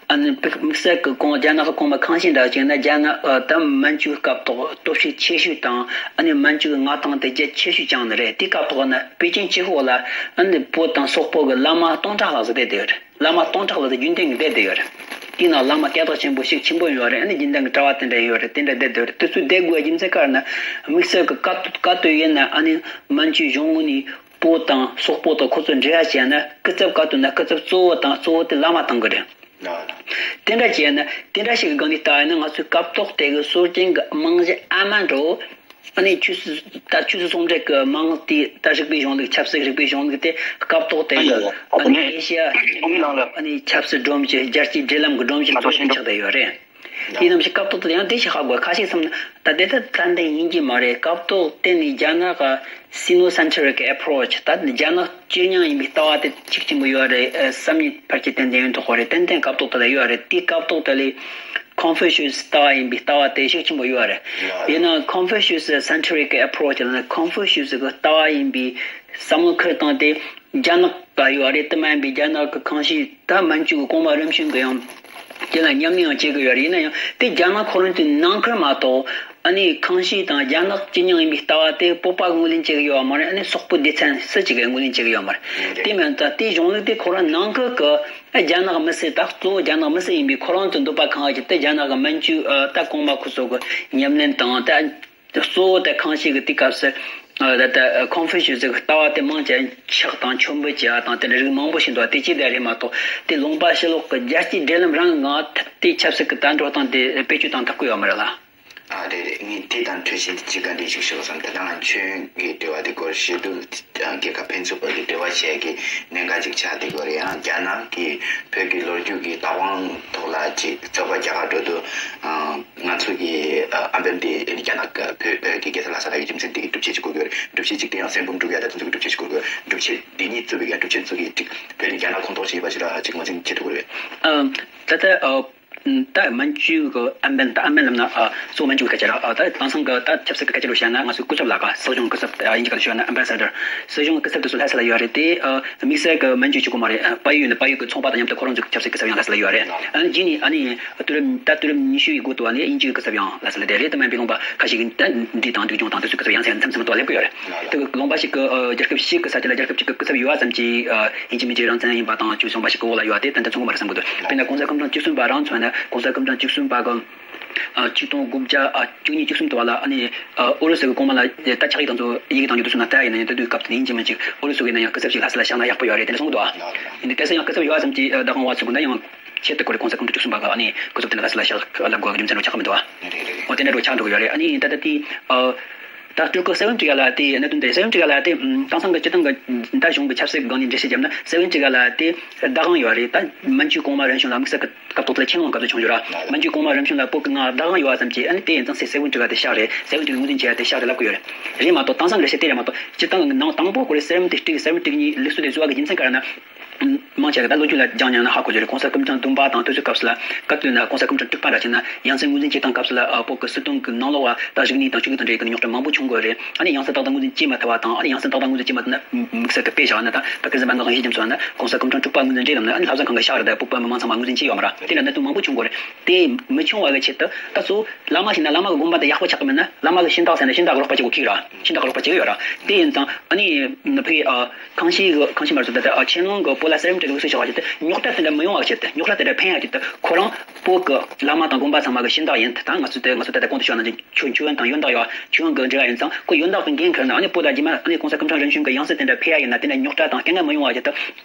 ཨ་ནི་དམིགས་བསལ་གྱི་གོང་རྒྱ་ནག་གི་གོང་མ་ཁང་ཤིས་འདྲ་བྱས་ན་རྒྱ་ནག་ཨ་ད་མན་ཇུའི་སྐབས་ཐོག་སྟོབས་ཤུགས་ཆེ་ཤོས་དང་། ཨ་ནི་མན་ཇུ་གི་མངའ་ཐང་དེ་རྒྱ་ཆེ་ཤོས་བཅངས་ནི་རེད། དེའི་སྐབས་ཐོག་ན་པེ་ཅིན་གཅིག་པོ་ལ་ཨ་ནི་བོད་དང་སོག་པོ་གི་བླ་མ་སྟོང་ཕྲག་ལྷག་ཙམ་བསྡད་བསྡད་ཡོད་རེད། བླ་མ་སྟོང་ཕྲག་ལྷག་ཙམ་རྒྱུན་ལྡན་གྱི་བསྡད་བསྡད་ཡོད་རེད། དེའི་ནང་བླ་མ་སྐད་གྲགས་ཆེན་པོ་ཞིག་ཆེན་པོ་ཡོད་རེད། ཨ་ནི་རྒྱུན་ལྡན་གྱི་གྲྭ་པ་དེ་འདྲ་ཡོད་རེད། དེ་འདྲ་བསྡད་བསྡད་ཡོད་རེད། དེ་ཚོ་བསྡད་དགོས་རྒྱུ་མཚན་ག་རེ་ན། དམིགས་བསལ་གྱི་ག་དུས་ག་དུས་ཡིན་ན་ཨ་ནི་མན་ཇུའི་གཞུང་ངོས་ནས་བོད་དང་སོག་པོ་དང་ཁོ་ཚོ་འབྲེལ་བ་བྱས་ན་སྐུ་ཚབ་ག་དུས་ན་སྐུ་ཚབ་གཙོ་བོ་དང་གཙོ་བོ་དེ་བླ་མ་བཏང་གི་རེད། དེ་འདྲ་བྱས་ན་དེ་འདྲ་ཞིག་གི་སྒང་ནས་ལྟ་ཡིན་ན་ང་ཚོའི་སྐབས་ཐོག་དེ་གི་སྲོལ་རྒྱུན་གྱི་རྨང་གཞི་ཨ་མ་འདྲ་བོ། ཨ་ནི་ཆོས་སྲིད་ད་ཆོས་སྲིད་ཟུང་འབྲེལ་གྱི་རྨང་དེ། ད་རིག་པའི་གཞུང་ལུགས། ཆབ་སྲིད་རིག་པའི་གཞུང་ལུགས་དེ་སྐབས་ཐོག་དེ་གི་ཨ་ནི་ཨེ་ཤ་ཡ་ཨ་ནི་ཆབ་སྲིད་སྒྲོམ་གཞི། རྒྱལ་སྤྱིའི་འབྲེལ་ལམ་གྱི་སྒྲོམ་གཞི་གཙོ་བོ་ཆགས་བསྡད་ཡོད་རེད། དེ་ནམ་ཞིག་སྐབས་ཐོག་དེ་ཡང་དེ་ཞིག་ཧ་གོ། ཁ་ཤས་སམ་ན་ད་དེ་ད་ཏན་ཏན་ཡིན་གྱི་མ་རེད། སྐབས་ཐོག་དེ་ནི་རྒྱ་ནག་ག་Sinocentric approach ད་རྒྱ་ནག་སྤྱི་སྙིང་ཡིན་པའི་ལྟ་བ་དེ་ཤུགས་ཆེན་པོ་ཡོད་རེད། བསམ་ཡས་ཕལ་ཆེར་ཏན་ཏན་ཡོད་མདོག་ཁ་རེད། ཏན་ཏན་སྐབས་ཐོག་དེ་ལ་ཡོད་རེད། དེའི་སྐབས་ཐོག་དེ་ལས་Confucius ལྟ་བ་ཡིན་པའི་ལྟ་བ་དེ་ཤུགས་ཆེན་པོ་ཡོད་རེད། ཡིན་ནའང་Confucius Centric Approach ལ་ནི་Confucius གི་ལྟ་བ་ཡིན་པའི་བསམ་བློ་ཁུར་སྟངས་དེ་རྒྱ་ནག་ག་ཡོད་རེད། དེ་མ་ཡིན་པའི་རྒྱ་ནག་གི་ཁང་ཤིས་ད་མན་ཇུ་གི་གོང་མ་རིམ་བྱོན་གི་ཡང་དེ་ལ་ཉམས་ལེན་ཡང་བྱེད་གི་ཡོད་རེད། ཡིན་ན་ཡང་དེ་རྒྱ་ནག་ཁོ་རང་དེ་ནང་ཁུལ་མ་གཏོགས། ཨ་ནི་ཁང་ཤིས་དང་རྒྱ་ནག་སྤྱི་སྙིང་ཡིན་པའི་ལྟ་བ་དེ་བོད་པ་གི་ངོས་ལེན་བྱེད་གི་ཡོད་མ་རེད། ཨ་ནི་སོག་པོ་སྡེ་ཚན་སུ་གཅིག་གི་ངོས་ལེན་བྱེད་གི་ཡོད་མ་རེད། དེ་མིན་ད་དེ་གཞུང་ལུགས་དེ་ཁོ་རང་ནང་ཁུལ་གི་ རྒྱ་ནག་མི་སེར། ད་གཙོ་བོ་རྒྱ་ནག་མི་སེར་ཡིན་པའི་ཁོ་རང་ཚོ་འདོད་པ་ཁེངས་པ་ཅིག་དེ། རྒྱ་ནག་གི་མན་ཇུ་ཨ་ད་གོང་མ་ཁོ་ཚོ་གི་ཉམས་ལེན་དང་། ད་གཙོ་བོ་ད་ཁ་ཤས་ཀྱི་དུས་སྐབས་སུ་ཨ་ད་ད་ཀོང་ཧྥུ་ཤུ་ཙི་གི་ལྟ་བ་དེ་མང་ཆེ་ཕྱག་དང་མཆོད་འབུལ་བྱེད་ཡ་དང་དེ་འདྲ་རིགས་མང་པོ་ཞིག་འདུག་དེ་ཅི་དེ་རེད་མ་གཏོགས། དེ་ལུང་པ་ཕྱི་ལོགས་ཀྱི་རྒྱལ་སྤྱིའི་འབྲེལ་ལམ་རང་ངང་དེ་ཆབ་སྲིད་ཀྱི་དར་འགྲོ་སྟངས་དེ་བེད་སྤྱོད་བཏང་ཐུབ་ཀྱི་ཡོད་མ་རེད་ལ། ཨ་རེད་རེད། ངས་དེ་དང་འཕྲོས་བྱས་ཅིག་བཀའ་འདྲི་ཞིག་ཞུ་བསམ། ད་ལྟ་ང་ཆོས་ཀྱི་འབྲེལ་བ་དེ་སྐོར། ཕྱི་དྲིལ་རྒྱལ་ཁབ་ཕན་ཚུན་བར་གྱི་འབྲེལ་བ་བྱེད་ཀྱི་གནད་འགག་ཅིག་ཆགས་བསྡད་ཡོད་རེད། ཡང་རྒྱ་ནག་གིས་བོད་ཀྱི་ལོ་རྒྱུས་ཀྱི་བདག་དབང་ཐོག་ལ་ཅིག་ཚོགས་པ་རྒྱ་གར་འགྲོ་དུས། ཨ་ང་ཚོ་གི་ཨ་ཨམ་བན་དེ་རྒྱ་ནག་གི་བོད་ཀྱི་རྒྱལ་ས་ལྷ་ས་ལ་ཡོད་རྒྱུ་མཚན་དེ་གི་སྒྲུབ་བྱེད་ཅིག་དགོས་ཀྱི་ཡོད་རེད། སྒྲུབ་བྱེད་ཅིག་དེ་ཡང་གསེར་འབུམ་སྒྲུབ་ཡ་ད་དེ་ཚོ་གི་སྒྲུབ་བྱེད་ཅིག་དགོས་ཀྱི་ཡོད་རེད། སྒྲུབ་བྱེད་དེ་གཉིས་གཙོས་པའི་སྒྲུབ་བྱེད་ཚོ་གི་ཅིག་བོད་ནས་རྒྱ་ནག་ཁོངས་གཏོགས་བྱས་པ་ཞིག་ར་ཅིག་ངོས་འཛིན་བྱེད་ཐུབ་ཀྱི་རེད། ཨ་ད་ལྟ་ཨ། ད་མན་ཇུ་གི་ཨམ་བན་ད་ཨམ་བན་ལབ་ན་ཨ་གཙོ་བོ་མན་ཇུ་གི་སྐད་ཆ་ར། ཨ་ད་དེང་སང་གི་ད་ཆབ་སྲིད་ཀྱི་སྐད་ཆ་ལ་བཤད་ན་ང་ཚོའི་སྐུ་ཚབ་ལ་ག་སྲིད་གཞུང་སྐུ་ཚབ། ཨ་དབྱིན་ཇི་སྐད་དུ་ཤོད་ན་ཨམ་བེ་སེ་ཌར། སྲིད་གཞུང་གི་སྐུ་ཚབ་དེ་ཚོ་ལྷ་ས་ལ་ཡོད་རེད་དེ། ཨ་དམིགས་བསལ་གྱི་མན་ཇུ་གཅིག་པོ་མ་རེད། ཨ་བལ་ཡུལ་ནས་བལ་ཡུལ་གྱི་ཚོང་པ་དང་མཉམ་དུ་ཁོ་རང་ཚོའི་ཆབ་སྲིད་སྐུ་ཚབ་ཡང་ལྷ་ས་ལ་ཡོད་རེད། ཨ་རྗེས་ནས་ཨ་ནི་དུས་རབས་ད་དུས་རབས་ཉི་ཤུ་ཡི་འགོ་དུས་ཨ་ནི་དབྱིན་ཇིའི་སྐུ་ཚབ་ཡང་ལྷ་ས་ལ་བསྡད་རེད། དེ་མིན་པའི་ལུང་པ་ཁ་ཤས་ཀྱི་ད་འདི་དང་འབྲུག་ལྗོངས་དང་དེ་ཚོའི་སྐུ་ཚབ་ཡང་མཚམས་མཚམས་དུ་སླེབས་ཀྱི་ཡོད་རེད། དེ་གི་ལུང་པ་ཞིག་གི་ཨ་རྒྱལ་ཁབ་ཞིག་གི་ས་ཆ་ལ་རྒྱལ་ཁབ་ཅིག་གི་སྐུ་ཚབ་ཡོད་པ་ཙམ་གྱིས་ཨ་ཡིན་གཅིག་མིན་གཅིག་རང་བཙན་ཡིན་པ་དང་ཅུང་གཞན་པ་ཞིག་གི་འོག་ལ་ཡོད་པ་དེ་ཏན་ཏན་མཚོན་གྱི་མ་རེད་བསམ་གྱི་འདུག་དཔེར་ན་༸གོང་ས་༸སྐྱབས་མགོན་ཆེན་པོ་མཆོག་གསུམ་པ་རང་མཚོན་ན། ༸གོང་ས་༸སྐྱབས་མགོན་ཆེན་པོ་མཆོག་གསུམ་པ་གི་ཨ་ཆིག་སྟོང་དགུ་བརྒྱ་ཨ་བཅུ་གཉིས་བཅུ་གསུམ་དུ་བ་ལ་ཨ་ནི་ཨ་ཨུ་རུ་སུ་གི་གོང་མ་ལ་ད་ཕྱག་ཡིག་དང་ཚོ་ཡི་གེ་དང་ཡོད་དུ་སོང་ན། ད་ཡིན་ན་ཡང་ད་དུས་སྐབས་དེ་ཡིན་གཅིག་མིན་གཅིག་ཨུ་རུ་སུ་གི་ན་ཡང་སྐུ་ཚབ་ཞིག་ལྷ་ས་ལ་བཞག་ན་ཡག་པོ་ཡོད་རེད་དེ་འདྲ་གསུང་གི་འདུག་ཡིན་དུས་གལ་སྲིད་ཡང་སྐུ་ཚབ་ཡོད་པ་ཙམ་གྱིས་ཨ་བདག་དབང་བ་ཚུགས་དགོས་ན་ཡང་ཆེད་དུ་ཁོ་རེ་༸གོང་ས་༸སྐྱབས་མགོན་ཆེན་པོ་མཆོག་གསུམ་པ་གི་ཨ་ནི་སྐུ་ཚབ་དེ་འདྲ་ལྷ་ས་ལ་བཞག་ལབ་དགོས་པའི་རྒྱུ་མཚན་རུ་ཆགས་ཀྱི་མི་འདུག་ཨ། འོ་དེ་འདྲ་རུ་ཆགས་འགྲོ་གི་ཡོད་རེད། ཨ་ནི་ད་ལྟ་དེ་ཨ། ད་སྤྲུལ་སྐུ་གསེར་བུམ་དཀྲུག་ཡ་ལ་དེ་གནད་དོན་དེ། གསེར་བུམ་དཀྲུག་ཡ་ལ་དེ་དེང་སང་གི་སྤྱིར་བཏང་གི་ད་གཞུང་གི་ཆབ་སྲིད་སྒང་ནས་འགྲེལ་བཤད་བརྒྱབ་ན། གསེར་བུམ་དཀྲུག་ཡ་ལ་དེ་བདག་དབང་ཡོད་རེད། ད་མན་ཇུ་གོང་མ་རིམ་བྱོན་ལ་དམིགས་བསལ་གི་སྐབས་ཐོག་དེ་ལ་ཆེན་ལོང་སྐབས་དུ་བྱུང་རྒྱུ་ར། མན་ཇུ་གོང་མ་རིམ་བྱོན་ལ་བོད་གི་ང་བདག་དབང་ཡོད་པ་ཙམ་གྱིས་ཨ་ནི་དེ་ཡིན་ཙང་སེ་གསེར་བུམ་དཀྲུག་ཡ་དེ་ཤག་རེད། གསེར་བུམ་དཀྲུག་ངོས་འཛིན་བྱེད་ཡ་དེ་ཤག་རེད་ལབ་གི་ཡོད་རེད། རེད་མ་གཏོགས་དེང་སང་གི་འགྲེལ་བཤད་དེ་རེད་མ་གཏོགས། སྤྱིར་བཏང་གི་ནང་དང་པོ་ཁོ་རེ་གསེར་བུམ་དེ་དཀྲུག་གི་གསེར་བུམ་དཀྲུག་གཉིས་ལུགས་སྲོལ་དེ་བཟོ་བ་གི་རྒྱུ་མཚན་ག་རེ་ན། མང་ཆེ་གི་ད་ལོ་རྒྱུས་ལ་སྦྱངས་མྱངས་ན་ཧ་གོ་རྒྱུ་རེད། ༸གོང་ས་སྐུ་ཕྲེང་བདུན་པ་དང་དེ་ཚོའི་སྐབས་སུ་ལ་སྐབས་དེ་ན་༸གོང་ས་སྐུ་ཕྲེང་དྲུག་པ་འདྲ་བྱས་ན་ཡ་མཚན་ངོས་འཛིན་བྱེད་སྟངས་སྐབས་སུ་ལ་ཨ་བོད་ཀྱི་སྲིད་དོན་གྱི་ནང་ལོགས་བ་ད་རིག་གནས་དང་ཆོས་ལུགས་དང་འབྲེལ་གྱི་རྙོག་དྲ་མང་པོ་བྱུང་དགོས་རེད། ཨ་ནི་ཡ་མཚན་ཏག་ཏག་ངོས་འཛིན་བྱེད་མ་ཐུབ་པ་དང་། ཨ་ནི་ཡ་མཚན་ཏག་ཏག་ངོས་འཛིན་བྱེད་མ་ཐུབ་ན་དམིགས་བསལ་གྱི་དཔེ་བཞག་ན། ད་ད་ཁ་སང་ང་ཚོ་ཡིད་ཀྱིས་མཚོན་ན་༸གོང་ས་སྐུ་ཕྲེང་དྲུག་པ་ངོས་འཛིན་བྱེད་ལབ་ན། ཨ་ནི་ལྷ་བཟང་ཁང་གི་ཤག་རེད། ད་བོད་པ་མི་མང་ཚང་མ་ངོས་འཛིན་བྱེད་ཡོད་མ་རེད། དེ་འདྲ་གནད་དོན་མང་པོ་བྱུང་དགོས་རེད། དེ་མི་བྱུང་བ་གི་ཆེད་དུ་ད་གཙོ་བོ་བླ་མ་ཞིག་ན་བླ་མ་གི་དགོངས་པ་དེ་ཡག་པོ་ཆགས་ཀྱི་མེད་ན། བླ་མ་གི་ཤིན་ཏུ་ཟེར་ན་ཤིན་ཏུ་རོགས་པ་བྱེད་དགོས་ཀྱི་ར། ཤིན་ཏུ་རོགས་པ་བྱེད་ཀྱི་ཡོད་ར། དེ་ཡིན་ཙང་ཨ་ནི་ཕ་གི་ཨ། ཁང་ཤིང་གི་ཁང་ཤིང་མ་རེད་ད། ད་ཨ་ཆེན་ལོང་གི་བོད་ལ་གསེར་བུམ་དཀྲུག་གི་ལུགས་སྲོལ་ཆགས་པ་ཞིག་དེ་རྙོག་དྲ་དེ་འདྲ་མི་ཡོང་བ་ཆེད་དུ། རྙོག་དྲ་དེ་འདྲ་འཕེན་ཡ་ཆེད་དུ་ཁོ་རང་བོད་ཀྱི་བླ་མ་དང་དགོན་པ་ཚང་མ་གི་ཤིན་ཏུ་ཡིན། ད་ང་ཚོ་དེ་ང་ཚོ་ད་ལྟ་གོང་དུ་ཞུས་ན་མཆོད་མཆོད་ཡོན་དང་ཡོན་བདག་ཡོད། མཆོད་ཡོན་གྱི་འབྲེལ་བ་ཡིན་ཙང་ཁོ་ཡོན་བདག་གི་འགན་འཁུར་ན། ཨ་ནི་བོད་ལ་རྗེས་མ་ཨ་ནི་༸གོང་ས་སྐུ་ཕྲེང་རིམ་བྱོན་གྱི་ཡང་སྲིད་དེ་འདྲ་འཕེན་ཡ་ཡིན་ན་དེ་འདྲ་རྙོག་དྲ་དང་སྐད་ངན་མི་ཡོང་བ་ཆེད་དུ།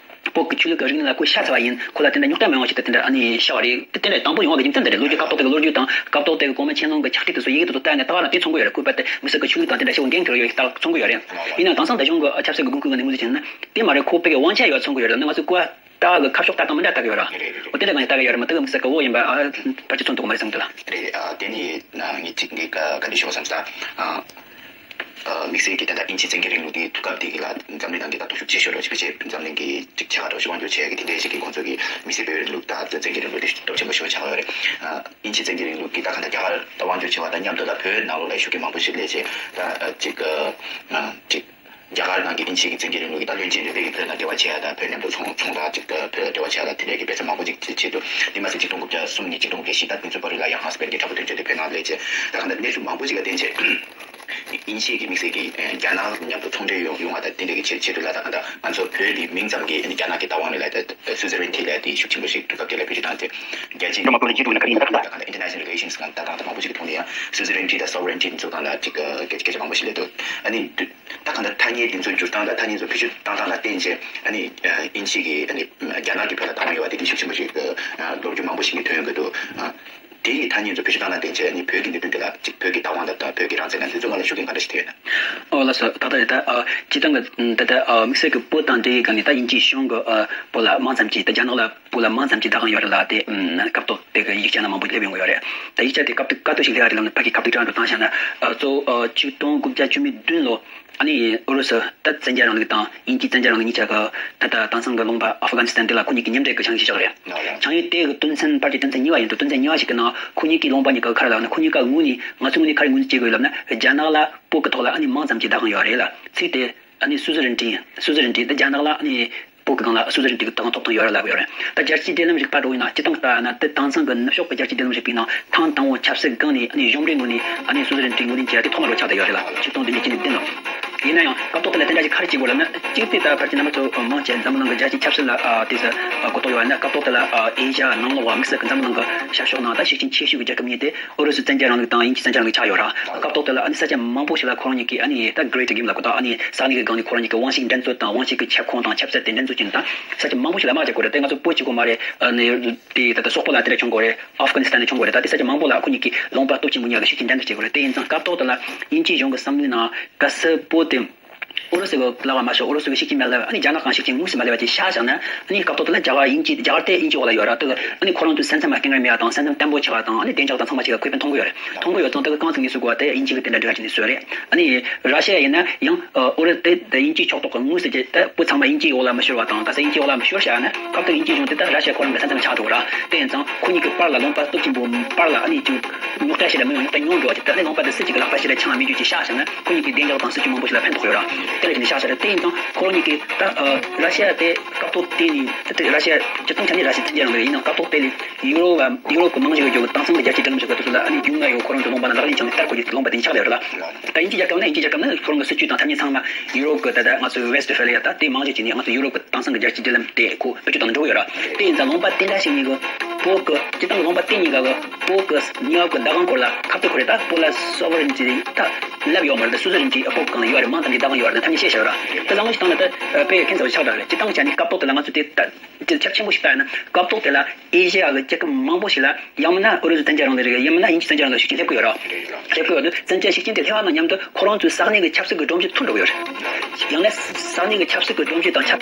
བོད་ཀྱི་ཆོས་ལུགས་ཀྱི་རིག་གནས་ལ་ཁོ་ཤ་ཚ་བ་ཡིན། ཁོ་ལ་དེ་འདྲ་རྙོག་དྲ་མི་ཡོང་བ་ཆེད་དུ་དེ་འདྲ་ཨ་ནི་བཞག་པ་རེད། དེ་དེ་འདྲ་དང་པོ་ཡོང་བ་གི་རྒྱུ་མཚན་དེ་རེད། ལོ་རྒྱུས་སྐབས་ཐོག་དེ་གི་ལོ་རྒྱུས་དང་། སྐབས་ཐོག་དེ་གི་གོང་མ་ཆེན་ལོང་གི་ཕྱག་བྲིས་དེ་ཚོ་ཡི་གེ་དེ་ཚོ་བལྟས་ནས་ད་ག་རང་དེ་མཚོན་གི་ཡོད་རེད། ཁོས་རྦད་དེ་དམིགས་བསལ་གྱི་ཆོས་ལུགས་དང་དེ་འདྲ་ཞེ་པོ་འགན་འཁུར་ཡོད་ཡོད་ལྟ་མཚོན་གི་ཡོད་རེད། ཡིན་ན་དེང་སང་ད་གཞུང་གི་ཆབ་སྲིད་ཀྱི་དགོས་མཁོ་གི་ངོས་འཛིན་བྱས་ན་དེ་མ་རེད། ཁོ་བོད་ཀྱི་དབང་ཆ་ཡོད་མཚོན་གི་ཡོད་རེད། ད་ང་ཚོས་གོ་བ་ད་གི་ཁ་ཕྱོགས་ལྟ་སྟངས་མི་འདྲ་ལྟ་གི་ཡོད་རེད། འོ་དེ་འདྲ་གང་ཡང་ལྟ་གི་ཡོད་རེད་མ་གཏོགས་དམིགས་བསལ་གྱི་བོད་ཡིན་པ་ཨ་ཕལ་ཆེར་མཚོན་ཐུབ་ཀྱི་མ་རེད་བསམ་གི་འདུག་ལ། རེད། ཨ་དེ་ནི་ང་གཉིས་གཅིག་འདི་ག་ག་འདྲ་ཞུ་བསམ་ས། ཨ་དམིགས་བསལ་གྱི་ད་ལྟ་དབྱིན་ཇིའི་བཙན་རྒྱལ་རིང་ལུགས་འདི་དུས་སྐབས་འདི་གི་ལ་འཛམ་གླིང་ནང་གི་ད་གཏོར་བཤིག་ཆེ་ཤོས་རོ་ཞིག་བྱས། འཛམ་གླིང་གི་ཅིག་ཆེ་བ་རོ་ཞིག་དབང་སྒྱུར་བྱས་ཀྱི་དེ་འདྲའི་ཞིག་གི་ཁོང་ཚོ་གི་དམིགས་བསལ་བོད་རིང་ལུགས་ད་བཙན་རྒྱལ་རིང་ལུགས་འདི་སྟོབས་ཆེན་པོ་ཞིག་ཆགས་ཡོད་རེད། ཨ་དབྱིན་ཇིའི་བཙན་རྒྱལ་རིང་ལུགས་ཀྱིས་ད་ག་ད་རྒྱ་གར་ད་དབང་སྒྱུར་བྱས་པ་དང་མཉམ་དུ་ད་བོད་ནང་ལོགས་ལ་ཤུགས་རྐྱེན་མང་པོ་ཞིག་སླེབས་བྱས། ད་ཅིག་ཨ་ཅིག་རྒྱ་གར་ནང་གི་དབྱིན་ཇི་གི་བཙན་རྒྱལ་རིང་ལུགས་ཀྱི་ད་བློན་ཆེན་རེ་རེ་གིས་བོད་ནང་འབྲེལ་བ་བྱས་ཡ། ད་བོད་མཉམ་དུ་ཚོང་ཚོང་ར་ཅིག་ད་བོད་ལ་འབྲེལ་བ་བྱས་ཡ། ད་དེ་འདྲའི་གི་འབད་བརྩོན་མང་པོ་ཅིག་བྱེད་བྱེད་དུས་འདི་མ་ཟད་ཆིག་སྟོང་དགུ་བརྒྱ་སུམ་གཉིས་ཆིག་སྟོང་དགུ་བརྒྱ་བཞི་ད་དེ་ཚོའི་བར་ལ་ཡང་ཧཱན་སི་པེན་གྱི་དྲག་པོའི་དོན་གཅོད་དེ་བོད་ནང་སླེབས་བྱས། ད་ག་ད་གནས་ཚུལ་མང་པོ་ཅིག་ལ་བརྟེན་བྱས་དབྱིན་ཇི་གི་དམིགས་བསལ་གྱི་རྒྱ་ནག་མཉམ་དུ་ཚོང་འབྲེལ་ཡོང་ཡོང་བ་ད་དེ་འདྲའི་གི་ཆེད་ཆེད་དུ་ལ་ད་ག་ད་ང་ཚོ་བོད་འདི་མིང་ཙམ་གྱི་རྒྱ་ནག་གི་བདག་དབང་རེད་ལ། ད་སུ་ཟེ་རེན་ཊི་ལ་དེ་ཤུགས་ཆེན་པོ་ཞིག་དུས་སྐབས་དེ་ལ་བེད་སྤྱོད་བཏང་སྟེ་རྒྱལ་སྤྱིའི་ད་ག་ད་ཨིན་ཊར་ནེ་ཤ་ནལ་རི་ལེ་ཤན་སི་སྒང་ད་ག་ད་མང་པོ་ཅིག་གི་ཐོག་ནས་ཡང་སུ་ཟེ་རེན་ཊི་དང་སོ་ཝེ་རེན་ཊི་འདི་ཚོ་སྒང་ལ་ཅིག་སྐད་ཆ་སྐད་ཆ་མང་པོ་ཞིག་སླེབས་འདུག་ཨ་ནི། ད་གང་ལྟར་ཐ་སྙད་དེ་ཚོ་བསྒྱུར་སྟངས་དང་ཐ་སྙད་ཚོ་བེད་སྤྱོད་བཏང་སྟངས་ལ་བརྟེན་བྱས། ཨ་ནི་དབྱིན་ཇི་གིས་ཨ་ནི་རྒྱ་ནག་གིས་བོད་ལ་བདག་དབང་ཡོད་པ་དེ་འདྲའི་ཤུགས་ཆེན་པོ་ཞིག་ལོ་རྒྱུས་མང་པོ་ཞིག་གིས་ཐོན་ཡོང་གི་འདུག་དེ་ཡི་ཐ་སྙད་ཚོ་བེད་སྤྱོད་བཏང་སྟངས་ལ་བརྟེན་བྱས་ཨ་ནི་བོད་ཀྱི་གནད་དོན་དེ་ལ་ཅིག་བོད་ཀྱི་བདག་དབང་དང་བོད་ཀྱི་རང་བཙན་དང་དེ་ཚོ་སྒང་ལ་ཤུགས་རྐྱེན་ག་འདྲ་ཞིག་ཐེབས་ཡོད་ན། ཨོ་ལགས་སོ། ད་ལྟ་རེད། ད་ཨ་སྤྱིར་བཏང་གི་ད་ལྟ་ཨ་དམིགས་བསལ་གྱི་བོད་དང་འབྲེལ་ཡོད་སྒང་ནས་ད་དབྱིན་ཇིའི་གཞུང་གིས་ཨ་བོད་ལ་མང་ཙམ་གྱིས་ད་རྒྱ་ནག་ལ་བོད་ལ་མང་ཙམ་གྱི་བདག་དབང་ཡོད་རེད་ལ། དེ་ཨམ་སྐབས་ཐོག་དེ་གི་ཡིག་ཆ་ནང་མང་པོ་སླེབས་ཡོང་གི་ཡོད་རེད། ད་ཡིག་ཆ་དེ་སྐབས་དེ་ག་དུས་ཤིག་སླེབས་ཡོད་རེད་ལབ་ན། ཕ་གི་སྐབས་དེ་དྲ་འགྲོ་སྟངས་བཤད་ན། ཨ་གཙོ་བོ་ཨ་ཆིག་སྟོང་དགུ་བརྒྱ་བཅུ་མེད་བདུན་ལོ། ཨ་ནི་ཨུ་རུ་སུ་ད་བཙན་རྒྱལ་རིང་ལུགས་དང་དབྱིན་ཇིའི་བཙན་རྒྱལ་རིང་ལུགས་གཉིས་ཆ་གི་ད་ད་དེང་སང་གི་ལུང་པ་ཨ་ཧྥི་གྷ་ནི་སི་ཐན་དེ་ལ་ཁོ་གཉིས་ཀྱི་མཉམ་འབྲེལ་གྱི་བྱང་ཡིག་ཞིག་བཞག་རེད། བྱང་ཡིག་དེ་གི་དོན་ཚན་ཕལ་ཆེར་དོན་ཚན་གཉིས་པ་ཡིན་འདུག་དོན་ཚན་གཉིས་པ་ཞིག་གི་ནང་ཁོ་གཉིས་ཀྱི་ལུང་པ་གཉིས་ཀ་ག་རེ་ལབ་ན། ཁོ་གཉིས་ཀ་ངོས་ནས་ང་ཚོའི་ངོས་ནས་ག་རེ་ངོས་འཛིན་བྱེད་དགོས་ལབ་ན། རྒྱ་ནག་ལ་བོད་ཀྱི་ཐོག་ལ་ཨ་ནི་མང་ཙམ་གྱི་བདག་དབང་ཡོད་རེད་ལ། ཚིག་དེ་ཨ་ནི་སུ་ཟེ་རེན་ཊི། སུ་ཟེ་རེན་ཊི་དེ་རྒྱ་ནག་ལ་ཨ་ནི་བོད་ཀྱི་སྒང་ལ་སུ་ཟེར་དེ་གི་ཐོབ་ཐང་ཐོབ་ཐང་ཡོད་རེད་ལབ་ཡོད་རེད། ད་རྒྱལ་སྤྱིའི་འབྲེལ་ལམ་རིག་པ་འགྲོ་ཡིན་ན། སྤྱིར་བཏང་ལྟ་ན་དེ་དེང་སང་གི་ནུབ་ཕྱོགས་ཀྱི་རྒྱལ་སྤྱིའི་འབྲེལ་ལམ་རིག་པའི་ནང་ཐེངས་དང་པོ་ཆབ་སྲིད་སྒང་ནས་ཨ་ནི་གཞུང་འབྲེལ་ངོས་ནས་ཨ་ནི་སུ་ཟེར་དེ་ངོས་ལེན་བྱས་ཏེ་ཐོག་མ་རུ་ཆགས་བསྡད་ཡོད་རེད་ལ། ཆིག་སྟོང་བདུན་བརྒྱ་བཅུ་ནས་བདུན་ལོ། ཡིན་ན་ཡང་སྐབས་ཐོག་དེ་ལ་དེ་འདྲ་ཞིག་ག་རེ་བྱེད་དགོས་ལབ་ན། གཅིག་དེ་ད་ཕལ་ཆེར་རྣམ་པ་ཚོ་མང་ཆེ་འཛམ་བུ་གླིང་གི་རྒྱལ་སྤྱིའི་ཆབ་སྲིད་ལ་ཨ་དེ་ཚོ་གོ་རྟོགས་ཡོད་པ་ཡིན་ན། སྐབས་ཐོག་དེ་ལ་ཨ་ཨེ་ཤ་ཡ་ནང་ལོགས་པ་དམིགས་བསལ་གྱི་འཛམ་བུ་གླིང་གི་ཤར་ཕྱོགས་ནང་ད་ཤུགས་རྐྱེན་ཆེ་ཤོས་ཀྱི་རྒྱལ་ཁབ་གཉིས་དེ་ཨུ་རུ་སུའི་བཙན་རྒྱལ་རིང་ལུགས་དང་དབྱིན་ཇིའི་བཙན་རྒྱལ་རིང་ལུགས་ཆགས་ཡོད་ར། སྐབས་ཐོག་དེ་ལ་ཨ་ནི་ས་ཆ་མང་པོ་ཞིག་ལ་ཁོ་རང་གཉིས་ཀྱིས་ཨ་ནི་ད་great game ལབ་དགོས་ད། ཨ་ནི་ས་གནས་ཀྱི་སྒང་ནས་ཁོ་རང་གཉིས་ཀྱི་དབང་ཤུགས་འགྲན་རྩོད་དང་དབང་ཤུགས་ཀྱི་ཁྱབ་ཁོངས་དང་ཆབ་སྲིད་དེ་འགྲན་རྩོད་བྱས་ནས། ད་ས་ཆ་མང་པོ་ཞིག་ལ་དམག་རྒྱག་དགོས་རེད། དེ་ང་ཚོ་བོད་གཅིག་པོ་མ་རེད། ཨ་ནི་དེ་ད་ལྟ་སོག་པོ་ལ་དེ་འདྲ་བྱུང་དགོས་རེད། ཨབ་གྷ་ནི་སི་ཐན་ནས་བྱུང་དགོས་རེད། ད་དེ་ས་ཆ་མང་པོ་ལ་ཁོ་གཉིས་ཀྱིས་ལུང་པ་སྟོབས་ཆེན་པོ་གཉིས་ཀྱི་ཤུགས་རྐྱེན་འགྲན་བསྡུར་བྱེད་དགོས་རེད། དེ་ཡིན་ཙང་སྐབས་ཐོག་དེ་ལ་དབྱིན་ཇིའི་གཞུང་གི་བསམ་བློའི་ནང་གལ་སྲིད་བོད་དེ་ཨུ་རུ་སུ་གི་ལག་པ་མ་ཤོར། ཨུ་རུ་སུ་གི་ཤུགས་རྐྱེན་མ་སླེབས། ཨ་ནི་རྒྱ་ནག་གི་ཤུགས་རྐྱེན་དངོས་སུ་མ་སླེབས་པ་ཅིག་བཞག་བཞག་ན། ཨ་ནི་སྐབས་ཐོག་དེ་ལ་རྒྱ་གར་དབྱིན་ཇི། རྒྱ་གར་དེ་དབྱིན་ཇིའི་འོག་ལ་ཡོད་ར། དེ་ཨ་ནི་ཁོ་རང་ཚོའི་ས་མཚམས་ལ་སྐྱེལ་མཁན་མེད་པ་དང་། ས་མཚམས་བརྟན་པོ་ཆགས་པ་དང་། ཨ་ནི་བདེ་འཇགས་དང་ཚང་མ་ཅིག་ལ་ཁེ་ཕན་ཐོན་གི་ཡོད་རེད། ཐོན་གི་ཡོད་ཙང་དེ་གི་རྐང་ཚུགས་ངེས་སུ་དགོས་པ་དེ་དབྱིན་ཇི་གི་དེ་འདྲ་འབྲེལ་བ་བྱས་ནས་བཟོས་རེད། ཨ་ནི་ར་ཤི་ཡ་ཡིན་ན་ཡང་ཨུ་རུ་དེ་དེ་དབྱིན་ཇིའི་ཕྱོགས་གཏོགས་ཀྱི་དངོས་སུ་ཅིག་ད་བོད་ཚང་མ་དབྱིན་ཇིའི་འོག་ལ་མ་ཤོར་བ་དང་། ག་ས་དབྱིན་ཇིའི་འོག་ལ་མ་ཤོར་བཞག་ན། སྐབས་དེར་དབྱིན་ཇིའི་གཞུང་དེ་ད་ར་ཤི་ཡ་ཁོ་རང་གི་ས་མཚམས་ཆགས་འགྲོ་གི་ར། དེ་ཡིན་ཙང་ཁོ་གཉིས་ཀྱི་བར་ལ་ལུང་པ་སྟོབས་ཆེན་པོ་བར་ལ་ཨ་ནི་ཅིག་རྙོག་དྲ་ཞིག་ལ་མི་ཡོང་། རྙོག་དྲ་ཉུང་འགྲོ་བ་ཅིག་ད་ནི་ལུང་པ་དེ་སུ་གཅིག་གི་ལག་པ་ཞིག་ལ་ཆང་མེད་རྒྱུ་ཅིག་བཞག་བཞག་ན། ཁོ་གཉིས་ཀྱི་བདེ་འཇགས་དང་སྲིད་ཇུས་མང་པོ་ཞིག་ལ་ཕན་ཐོགས་ཡོད་ར། དེ་ལ་བརྟེན་ནས་བཞག་བཞག་རེད། དེ་ཡིན་ཙང་ཁོ་རང་གཉིས་ཀྱིས་ད་ཨ་ར་ཤི་ཡ་དེ་སྐབས་ཐོག་དེ་ནས་དེ་ར་ཤི་ཡ་སྤྱིར་བཏང་ཆ་ནས་ར་ཤི་ཡ་བཙན་རྒྱལ་རིང་ལུགས་ཡིན་ནའང་སྐབས་ཐོག་དེ་ལས་ཡུ་རོབ་ཡུ་རོབ་ཀྱི་རྨང་གཞི་བརྒྱུད་ཀྱི་དྭངས་གཙང་གི་རྒྱལ་སྤྱིའི་སྒྲིག་ལམ་ཞིག་གི་དུས་ཚོད་ལ་ཨ་ནི་རྒྱུས་མངའ་ཡོད་ཁོ་རང་ཚོ་ལུང་པ་ནང་ལག་ལེན་བྱས་ནས་བསྟར་དགོས་ཀྱི་ལུང་པ་དེ་ཆགས་ཡོད་རེད་ལ། ད་དབྱིན་ཇི་རྒྱལ་ཁབ་ནི་དབྱིན་ཇི་རྒྱལ་ཁབ་ནི་ཁོ་རང་གི་སྲིད་ཇུས་དང་ཐ་སྙད་ཚང་མ་ཡུ་རོབ་ཀྱི་ད་ལྟ་ང་ཚོའི་Westphalia ད་དེ་རྨང་གཞི་བྱས་ནས་ང་ཚོ་ཡུ་རོབ་ཀྱི་དྭངས་གཙང་གི་རྒྱལ་སྤྱིའི་སྒྲིག་ལམ་དེ་ཁོ་བེད་སྤྱོད་བཏང་ནས་འགྲོ་གི་ཡོད་ར། དེ་ཡིན་ཙང་ལུང་པ་དེ་འདྲ་ཞིག་གཉིས་ཀྱི་བོད་ཀྱི་སྤྱིར་བཏང་ལུང་པ་དེ་གཉིས་ཀ་གི་བོད་ཀྱི་ཉེ་འོབ་ཀྱི་བདག་དབང་སྐོར་ལ་ཁ་གཏད་ཁོ་རེ་ད་བོད་ལ་sovereignty་ད་ལབ་ཡོད་མ་རེད། ད་སོ་ཝེ་རན་ཊི་དེ་ད་ལབ་ཡོད་མ་རེད། མང་ཙམ་གྱི་བདག་དབང་ཡོད་རེད། ད་ཐ་སྙད་བཤད་བཞག་ཡོད་ར། ད་བཟང་བོ་ཞིག་བཏང་ན་ད་དཔེ་ཁྱད་མཚར་བ་ཆགས་འདྲ་རེད། སྤྱིར་བཏང་བྱས་ནས་སྐབས་ཐོག་དེ་ལ་ང་ཚོ་དེ་ད་དེ་ཁྱབ་ཆེན་པོ་ཞིག་ལྟ་ཡིན་ན། སྐབས་ཐོག་དེ་ལ་ཨེ་ཤེ་ཡ་གི་རྒྱལ་ཁབ་མང་པོ་ཞིག་ལ་ཡང་མིན་ན་ཨུ་རུ་སུ་བཙན་རྒྱལ་རིང་ལུགས་རེད། ཡང་མིན་ན་དབྱིན་ཇི་བཙན་རྒྱལ་རིང་ལུགས་ཤུགས་རྐྱེན་སླེབས་ཀྱི་ཡོད་ར། སླེབས་ཀྱི་ཡོད་དུས་བཙན་རྒྱལ་ཤུགས་རྐྱེན་དེ་སླེབས་པ་དང་མཉམ་དུ་ཁོ་རང་ཚོའི་ས་གནས་ཀྱི་ཆབ་སྲིད་ཀྱི་སྒྲོམ་གཞི་འཐོར་འགྲོ་གི་ཡོད་རེད། ཡང་ན་ས་གནས་ཀྱི་ཆབ་སྲིད་ཀྱི་སྒྲོམ་གཞི་དང་ཆབ་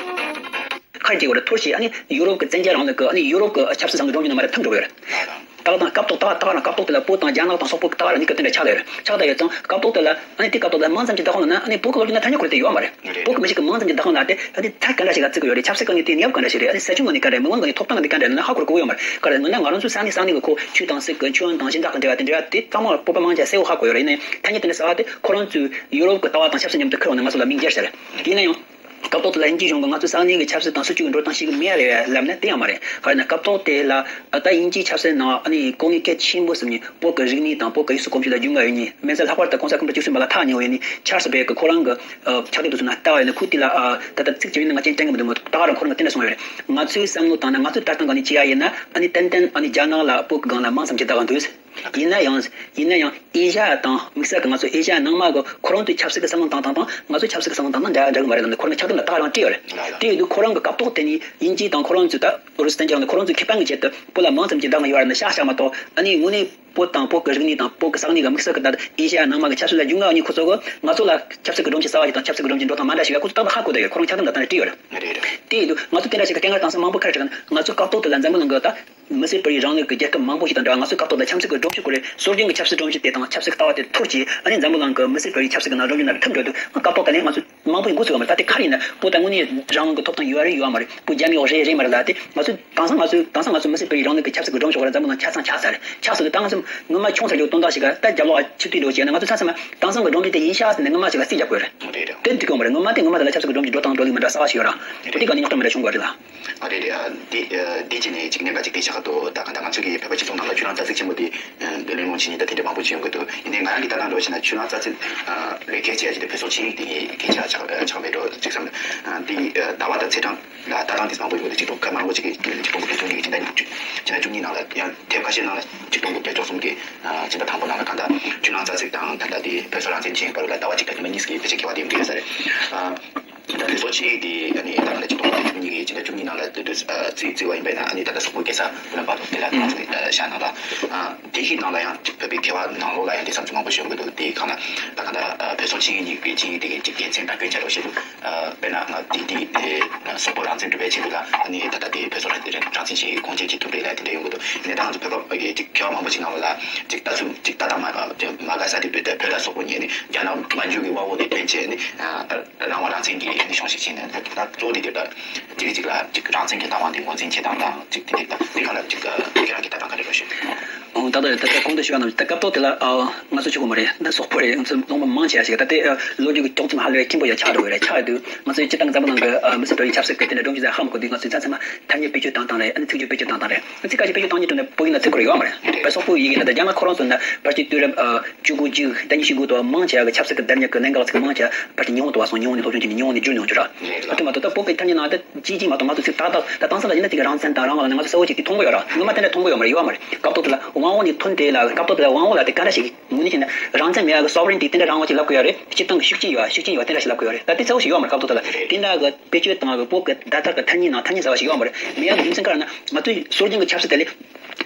ཁ་རྗེ་བར་འཐོར་ཞིང་། ཨ་ནི་ཡུ་རོབ་ཀྱི་བཙན་རྒྱལ་རིང་ལུགས་ཀྱི་ཨ་ནི་ཡུ་རོབ་ཀྱི་ཆབ་སྲིད་སྒྲོམ་གཞི་ནང་མ་རེད་འཐིམ་འགྲོ་གི་ཡོད་རེད། ད་ག་དང་སྐབས་ཐོག་ད་ག་ད་ག་རང་སྐབས་ཐོག་དེ་ལ་བོད་དང་རྒྱ་ནག་དང་སོག་པོ་ད་ག་རང་གཉིས་ཀ་དེ་འདྲ་ཆགས་ལ་ཡོད་རེད། ཆགས་ད་ཡོད་ཙང་སྐབས་ཐོག་དེ་ལ་ཨ་ནི་དེ་སྐབས་ཐོག་ལ་མང་ཙམ་གྱི་བདག་དབང་ལ་ན་ཨ་ནི་བོད་ཀྱི་ལོ་རྒྱུས་ན་ཐ་སྙད་ཁོ་རེ་དེ་ཡོད་མ་རེད། བོད་ཀྱི་མི་ཞིག་གི་མང་ཙམ་གྱི་བདག་དབང་ལ་དེ་ཨ་ནི་ད་ག་འདྲ་ཞིག་ལ་བརྩི་གི་ཡོད་རེད། ཆབ་སྲིད་སྒང་ནས་དེ་ནུས་པ་ག་འདྲ་ཞིག་རེད། ཨ་ནི་ས་ཆུང་ངོས་ནས་ག་འདྲ། མི་དབང་སྒང་ནས་ཐོབ་ཐང་ག་འདི་ག་འདྲ་ཡིན་ན་ཧ་གོ་གོ་ཡོད་མ་རེད། ག་རེ་མིན་ན་ང་རང་ཚོའི་ས་གནས་ས་གནས་ཀྱི་ཁོ་ཆོས་དང་སྲིད་ཀྱི་ཆོས་དང་སྦྱིན་བདག་དང་དེ་འདྲ་དེ་ཚང་མ་བོད་པ་མང་ཆེ་གསལ་བོ་ཧ་གོ་ཡོད་རེད། ཡིན་ནའི་ཐ་སྙད་དེ་འདྲ་ཟེར་བ་དེ་ཁོ་རང་ཚོའི་ཡུ་རོབ་ཀྱི་ལྟ་བ་དང་ཆབ་སྲིད་མཉམ་དུ་འཁུར་བ་ནི་ང་ཚོ་ལ་མིང་རྒྱལ་ཤར་རེད། ཡིན་ན་ཡང་། སྐབས་ཐོག་དེ་ལ་དབྱིན་ཇིའི་གཞུང་གིས་ང་ཚོའི་ས་གནས་ཀྱི་ཆབ་སྲིད་དང་སྲིད་ཇུས་ཀྱི་འགྲོ་སྟངས་ཤེས་ཀྱི་མེད་རེད་ལབ་ན་དེ་ཡང་མ་རེད། ག་རེ་ན་སྐབས་ཐོག་དེ་ལ་ད་དབྱིན་ཇིའི་ཆབ་སྲིད་ནང་ཨ་ནི་གོ་གནས་གལ་ཆེན་པོ་ཟེར་མཁན་བོད་ཀྱི་རིག་གནས་དང་བོད་ཀྱི་ཡུལ་སྲོལ་གོམས་གཤིས་ལ་རྒྱུས་མངའ་ཡོད་མཁན། དམིགས་བསལ་ལྷག་པར་དུ་གོང་ས་སྐུ་ཕྲེང་བཅུ་གསུམ་པ་ལ་ཐག་ཉེ་བོ་ཡིན་མཁན་ཆཱལ་སི་བྷེ་ཀི་ཁོ་རང་གི་ཕྱག་དེབ་དེ་ཚོ་ནང་ལྟ་བ་ཡིན་ན། ཁོས་དེ་ལ་ད་ལྟ་ཚིག་ཅིག་ཡིན་ན་ང་ཅན་དྲན་གི་མི་འདུག་མོད། ད་ག་རང་ཁོ་རང་གིས་དེ་འདྲ་གསུངས་ཡོད་རེད། ང་ཚོའི་བསམ་བློ་བཏང་ན། ང་ཚོའི་ལྟ་སྟངས་སྒང་ནས་བྱས་ཡ་ཡིན་ན། ཨ་ནི་ཏན་ཏན་ཨ་ནི་རྒྱ་ནག་ལ་བོད་ཀྱི་སྒང་ལ་མང་ཙམ་གྱི་བདག་དབང་འདུག་ཡིན་ན་ཡང་། ཡིན་ན་ཡང་ཨེ་ཤ་ཡ་དང་། དམིགས་བསལ་གྱི་ང་ཚོ་ཨེ་ཤ་ཡ་ནང་མ་གི་ཁོ་རང་ཚོའི་ཆབ་སྲིད་ཀྱི་བསམ་བློ་བཏང་སྟངས་དང་ང་ཚོའི་ཆབ་སྲིད་ཀྱི་བསམ་བློ་བཏང་སྟངས་འདྲ་འདྲ་གི་མ་རེད་ལབ་ནས་ཁོ་རང་གི་ཕྱག་དེབ་ལ་ད་ག་རང་བྲིས་ཡོད་རེད། དེ་ཡིན་དུས་ཁོ་རང་གི་སྐབས་ཐོག་དེ་ནས་དབྱིན་ཇི་དང་ཁོ་རང་ཚོའི་ད་ཨུ་རུ་སུ་བཙན་རྒྱལ་ནས་ཁོ་རང་ཚོའི་ཁེ་ཕན་གྱི་ཆེད་དུ་བོད་ལ་མང་ཙམ་གྱི་བདག་དབང་ཡོད་རེད་ན་ཤག་ཤག་མ་གཏོགས། ཨ་ནི་དངོས་གནས་བོད་དང་བོད་ཀྱི་རིག་གནས་དང་བོད་ཀྱི་ས་གནས་ཀྱི་དམིགས་བསལ་གྱི་ད་ཨེ་ཤ་ཡ་ནང་མ་གི་ཆབ་སྲིད་ལ་རྒྱུས་མངའ་ཡོད་མཁན་ཁོ་ཚོ་གི་ང་ཚོ་ལ་ཆབ་སྲིད་ཀྱི་སྒྲོམ་གཞི་གསར་པ་ཞིག་དང་ཆབ་སྲིད་ཀྱི་སྒྲོམ་གཞི་འགྲོ་སྟངས་མ་འདྲ་ཞིག་ཡོད་ཁོ་ཚོ་ཏག་ཏག་ཧ་གོ་བསྡད་ཡོད། ཁོ་རང་ཕྱག་དེབ་ལ་ད་ནས་བྲིས་ཡོད་རེད། དེ་ཡིན་དུས་ང་ཚོ་དེ་འདྲ་ཞིག་གི་སྐད་ངར་དྭངས་གསལ་མང་པོ་ག་རེ་བྱེད་ག་ན། ང་ཚོ་སྐབས་ཐོག་དེ་ལ་འཛམ་བུ་གླིང་གི་ད་མི་སེར་སྤེལ་རེས་རིང་ལུགས་ཀྱི་རྒྱལ་ཁབ་མང་པོ་ཞིག་དང་འདྲ་བ། ང་ཚོ་སྐབས་ཐོག་ད་ཆབ་སྲིད་ཀྱི་སྒྲོམ་གཞི་ཁོ་རེ་སྲོལ་རྒྱུན་གྱི་ཆབ་སྲིད་སྒྲོམ་གཞི་དེ་དང་ཆབ་སྲིད་ཀྱི་ལྟ་བ་དེ་འཐོར་རྗེས། ཨ་ནི་འཛམ་བུ་གླིང་གི་མི་སེར་སྤེལ་རེས་ཆབ་སྲིད་ཀྱི་ནང་སྒྲོམ་གཞི་ནང་ཐིམ་འགྲོ་དུས་ང་སྐབས་ཐོག་དེ་ལ་ང་ཚོ་མང་པོ་ཞིག་འགོ་ཚུགས་པ་མ་རེད། ད་དེ་ག་རེ་ཡིན་ན་བོད་ད་དངོས་གནས་རང་དབང་གི་ཐོབ་ཐང་ཡོད་རེད་ཡོད་མ་རེད། བོད་རྒྱ་མིའི་འོག་རེད་རེད་མ་རེད་ལ། དེ་ང་ཚོ་དེང་སང་ང་ཚོ་དེང་སང་ང་ཚོ་མི་སེར་སྤེལ་རེས་རིང་ལུགས་ཀྱི་ཆབ་སྲིད་ཀྱི་སྒྲོམ་གཞི་ཁོ་ར་འཛམ་བུ་གླིང་ཆ་ཚང་ཆགས་ཚར་རེད། ཆགས་སོང་དུས་ད་ང་ཚོ་སྔོན་མ་ཆུང་ས་ལོ་དོན་དག་ཞིག་ག་ད་རྒྱབ་ལོགས་ཆིབས་བསྒྱུར་འགྲོ་བྱས་ན་ང་ཚོ་ཚང་མ་དེང་སང་གི་སྒྲོམ་གཞི་དེ་ཡིན་ཤག་ཟེར་ནས་སྔོན་མ་ཞིག་ལ་རྩིས་རྒྱག་དགོས་རེད། དེ་འགྲིག་གི་མ་རེད། སྔོན་མ་དེ་སྔོན་མ་དེ་ལ་ཆབ་སྲིད་ཀྱི་སྒྲོམ་གཞི་འགྲོ་སྟངས་འགྲོ་ལུགས་མི་འདྲ་གསར་བ་ཞིག་ཡོད་ར། དེ་ག་ནས་རྙོག་དྲ་མི་འདྲ་བྱུང་དགོས་རེད་ལ། ཨ་རེད་རེད། ཨ་འདི་ཨ་འདི་བྱས་ནས་གཅིག་གནད་འགག་གཅིག་དེ་ཆགས་ཀ་འདུག་ད་ག་ད་ང་ཚོ་གི་བོད་པ་སྤྱི་ཚོགས་ནང་ལ་ཆོས་རང་རྩ་ཚིག་ཆེན་པོ་དེ་འདི་ལས་སློང་བྱས་ནས་ད་དེ་འདྲ་མང་པོ་བྱེད་ཡོང་གི་འདུག་ཡིན་ནའི་ང་རང་གི་ལྟ་སྟངས་འདྲ་བོ་བྱས་ན་ཆོས་རང་རྩ་ཚིག་ལས་གལ་ཆེ་ཡ་གཅིག་དེ་བོད་སོག་ཆིངས་ཡིག་དེ་གལ་ཆེ་ཡ་ཆགས་ཆགས་མེད་འགྲོ་གཅིག་བསམ། འདི་ལྟ་བ་དང་ཚེས་གྲངས་ལ་ལྟ་སྟངས་དེ་བཟང་པོ་ཡོད་དེ་གཅིག་སྟོང་ཁ་མང་པོ་གཅིག་གི་གཅིག་སྟོང་དགུ་བརྒྱ་བཅུ་གཉིས་ཀྱི་སྤྱི་ཟླ་བཅུ་གཅིག་ཟླ་བཅུ་གཉིས་ནང་ལ་ཡང་དེབ་ཁ་ཤས་ནང་ལ་ཡང་གཅིག་སྟོང་དགུ་བརྒྱ་བཅུ་གསུམ་གྱི་སྤྱི་ཟླ་དང་པོ་ནང་ལ་གང་ལྟར་ཆོས་རང་རྩ་ཚིག་དང་ད་ལྟ་དེ་བོད་སོག་རང་བཙན་ཆེན་བར་ལ་ལྟ་བ་གཅིག་དང་མི་གཉིས་ཀྱི་ཕལ་ཆེར་ཁྱད་པར་དེ་འདྲ་ཡོད་ས་རེད། ད་དེ་ཚོ་ཆེ་དེ་ཨ་ནི་ད་ལྟ་གཅིག་སྟོང་དགུ་བརྒྱ་བཅུ་གཉིས་ཀྱི་སྤྱི་ཟླ་བཅུ་གཉིས་ནང་ལ་དེ་དུས་རྩིས་རྩིས་པ་ཡིན་པས་ན། ཨ་ནི་ད་ལྟ་སོག་པོའི་སྐད་ཆ་བློན་པ་དང་དེ་ལ་ང་ཚོ་གི་ཤ་ནང་ལ་དེ་ཤིག་ནང་ལ་ཡང་བོད་པའི་མཁས་པ་ནང་ལོགས་ལ་ཡང་དེ་བསམ་ཚུལ་མང་པོ་ཞིག་ཡོང་གི་འདུག་དེའི་སྒང་ལ་ད་ག་ད་བོད་སོག་ཆིངས་ཡིག་གཉིས་པའི་ཆིངས་ཡིག་དེ་གི་གཅིག་དགེ་མཚན་དང་སྐྱོན་ཆ་འདྲ་བོ་བཤད་འདུག་དཔེར་ན་ང་དེ་དེ་དེ་སོག་པོ་རང་བཙན་སྒྲུབ་པའི་ཆེད་དུ་ལ་ཨ་ནི་ད་ལྟ་དེ་བོད་སོག་རང་བཙན་ཆེད་ཁུངས་སྐྱེལ་གྱི་ཐུབ་རེད་ལ་དེ་འདྲ་ཡོང་གི་འདུག་ནས་ད་ང་ཚོ་བོད་པ་གི་གཅིག་མཁས་པ་མང་པོ་ཞིག་ནང་ལོགས་ལ་གཅིག་ལྟ་ཚུལ་གཅིག་ལྟ་སྟངས་མ་མ་དགའ་ས་དེ་བོད་བོད་དང་སོག་པོ་གཉིས་ནི་རྒྱ་ནག་མ་འཇུག་གི་དབང་པོ་དེ་ཐོན་བྱས་ནི་རང་དབང་རང་བཙན་གྱི་ནི་གཞུང་ཞིག་བྱས་ནས་ད་གཙོ་བོ་དེ་དེ་ད་གཅིག་གཅིག་ལ་གཅིག་རང་བཙན་གྱི་ལྟ་དབང་དེ་ངོས་འཛིན་བྱེད་སྟངས་དང་གཅིག་དེ་དེ་ད་དེ་ག་ལ་གཅིག་ཁྱེད་རང་གི་ལྟ་སྟངས་ག་རེ་རེད་ཞུ། ད་ལྟ་ད་ལྟ་གོང་དུ་ཞུས་པ་ནང་བཞིན་ད་སྐབས་ཐོག་དེ་ལ་ཨ་ང་ཚོ་ཆོས་གོས་མ་རེད། ད་སོག་པོ་རེད། ང་ཚོ་ལུང་པ་མང་ཆེ་བ་ཞིག་ད་ལྟའི་ཨ་ལོ་རྒྱུས་ཀྱི་དཀྱོག་མཚམས་ཧ་ལས་པའི་ཁྱིམ་པ་ཡ་ཆགས་འགྲོ་གི་རེད། ཆགས་ཡོད་དུས་ང་ཚོའི་སྤྱིར་བཏང་འཛམ་བུ་གླིང་གི་ཨ་མི་སེར་འགྲོ་བཞིན་ཆབ་སྲིད་ཀྱི་དེ་འདྲ་སྒྲོམ་གཞི་ཟིག་ཧ་མ་གོ་དུས་ང་ཚོས་མཚམས་མཚམས་མ་ཐ་སྙད་བེད་སྤྱོད་བཏང་བཏང་རེད། ཨ་ནི་ཚིག་སྦྱོར་བེད་སྤྱོད་བཏང་བཏང་རེད། ཨ་ཚིག་ཁ་ཤས་བེད་སྤྱོད་བཏང་རྒྱུ་དྲུག་ནས་བོད་ཡིག་ནང་ཚིག་ཁོ་ར་ཡོད་མ་རེད། བོད་སོག་པོའི་ཡི་གེ་ནང་ད་རྒྱ་ནག་ཁོ་རང་ཚོ་ནས་ཕལ་ཆེར་དུས་རབས་ཨ་བཅུ་དགུ་བཅུ་ད་ཉི་ཤུ་དགུ་དང་མང་ཆེ་བ་གི་ཆབ་སྲིད་ཀྱི་བདེ་འཇགས་ཀྱི་གནད་འགག་ཚིག་མང་ཆེ་བ་ཕལ་ཆེར་ཉི་ཧོང་དུ་བ་སོང་། ཉི་ཧོང་ནས་སློབ་སྦྱོང་བྱས་ནས་ཉི་ཧོང་ནས་བསྒྱུར་མྱོང་རྒྱུ་ར། ཨ་དེ་མ་གཏོགས་ད་བོད་པའི་ཐ་སྙད་ནང་ད་ཅིག་ཅིག་མ་གཏོགས་ང་ཚོ་ཚིག་ཏག་ཏག་ད་དེང་སང་ལ་ཡིན་ན་ཚིག་རང་བཙན་དང་རང་དབང་ལ་ནི་ང་ཚོ་གསལ་བོ་ཅིག་དེ་མཐོང་གི་ཡོད་ར། སྔོན་མ་དེ་འདྲ་མཐོང་གི་ཡོད་མ་རེད། ཡོད་མ་རེད། སྐབས་ཐོག་དེ་ལ་དབང་བོ་ནས་ཐོན་དེ་ལ་སྐབས་ཐོག་དེ་ལ་དབང་བོ་ལ་དེ་ག་འདྲ་ཞིག་དངོས་གནས་བྱས་ན་རང་བཙན་མེད་ཡ་གི་sovereignty་དེ་འདྲ་རང་དབང་ཅིག་ལབ་གི་ཡོད་རེད། སྤྱིར་བཏང་གི་ཤུགས་རྐྱེན་ཡོད་ཤུགས་རྐྱེན་ཡོད་དེ་འདྲ་ཞིག་ལབ་གི་ཡོད་རེད། ད་དེ་གསལ་བོ་ཞིག་ཡོད་མ་རེད། སྐབས་ཐོག་དེ་ལ་དེ་འདྲ་གི་བེད་སྤྱོད་བཏང་བ་གི་བོད་ཀྱི་བརྡ་དག་གི་ཐ་སྙད་ནང་ཐ་སྙད་ཟེར་བ་ཞིག་ཡོད་མ་རེད། མེད་ཡ་གི་རྒྱུ་མཚན་ག་རེ་ན་ང་ཚོའི་སྲོལ་རྒྱུན་གྱི་ཆབ་སྲིད་དེ་ལས་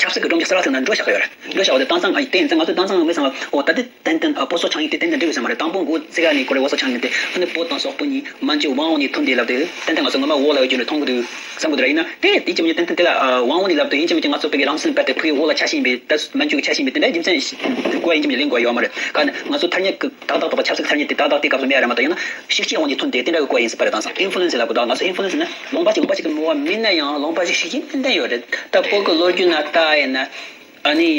ཆབ་སྲིད་ཀྱི་སྒྲོམ་གཞི་གསར་བ་ཞིག་ནང་འགྲོ་བཞག་གི་ཡོད་རེད། འགྲོ་བཞག་པ་དེ་དེང་སང་ང་ཡི་དེ་ཡིན་ཙང་ང་ཚོས་དེང་སང་ང་མི་ཚང་བ་ཨོ་ད་དེ་ཏན་ཏན་ཨ་བོད་སོག་ཆང་ཡིག་དེ་ཏན་ཏན་འགྲིག་ཡོད་ས་མ་རེད། དང་པོ་འགོ་བཙུགས་ཡ་ནི་ཁོ་རེ་བོད་སོག་ཆང་ཡིག་དེ། ཨ་ནི་བོད་དང་སོག་པོ་གཉིས་མན་ཇུའི་དབང་འོག་ནས་ཐོན་ཏེ་ལབ་དུས་ཏན་ཏན་ང་ཚོ་སྔོན་མ་འོག་ལ་ཡོད་རྒྱུ་ནས་མཐོང་གི་འདུག་བསམ་གི་འདུག་ར། ཡིན་ན་དེ་དེ་ཅི་མི་ཏན་ཏན་དེ་ལ་ཨ་དབང་འོག་ནས་ལབ་དུས་ཡིན་གཅིག་མིན་གཅིག་ང་ཚོ་བོད་ཀྱི་རང་བཙན་རྦད་དེ་ཕུགས་ཡུལ་འོག་ལ་ཆགས་བཞིན་པའི་ད་མན་ཇུ་གི་ཆགས་བཞིན་པའི་དེ་འདྲའི་རྒྱུ་མཚན་གོ་ཡིན་གཅིག་མིན་གཅིག་ལེན་དགོས་ཡ་ཡོད་མ་རེད། ག་ནི་ང་ཚོ་ཐ་སྙད་ཀྱི་ཏག་ཏག་ཏག་ཏག་ཆབ་སྲིད་ཐ་སྙད་དེ་ཏག་ཏག་དེ་སྐབས་སུ་མེད་ཡ་རེད་མ་གཏོགས། ཡང་ན་ཤུགས་རྐྱེན་འོག་ནས་ཐོན་ཏེ་དེ་འདྲ་གི་གོ་ཡ་ཡིན་སྲིད་པ་རེད། དེང་སང་ཨིན་ཕུ་ལུ་ཨེན་སི་ལབ་དགོས་ད། ང་ཚོ་ཨིན་ཕུ་ལུ་ཨེན་སི་ནི་ལུང་པ་ཞིག་ལུང་པ་ཞིག་མང་པོ་མིན་ན་ཡང་ལུང་པ་ཞིག་ཤུགས་རྐྱེན་ཏན་ཏན་ཡོད་རེད། ད་བོད་ཀྱི་ལོ་རྒྱུས་ནང་ལྟ་ཡིན་ན། ཨ་ནི།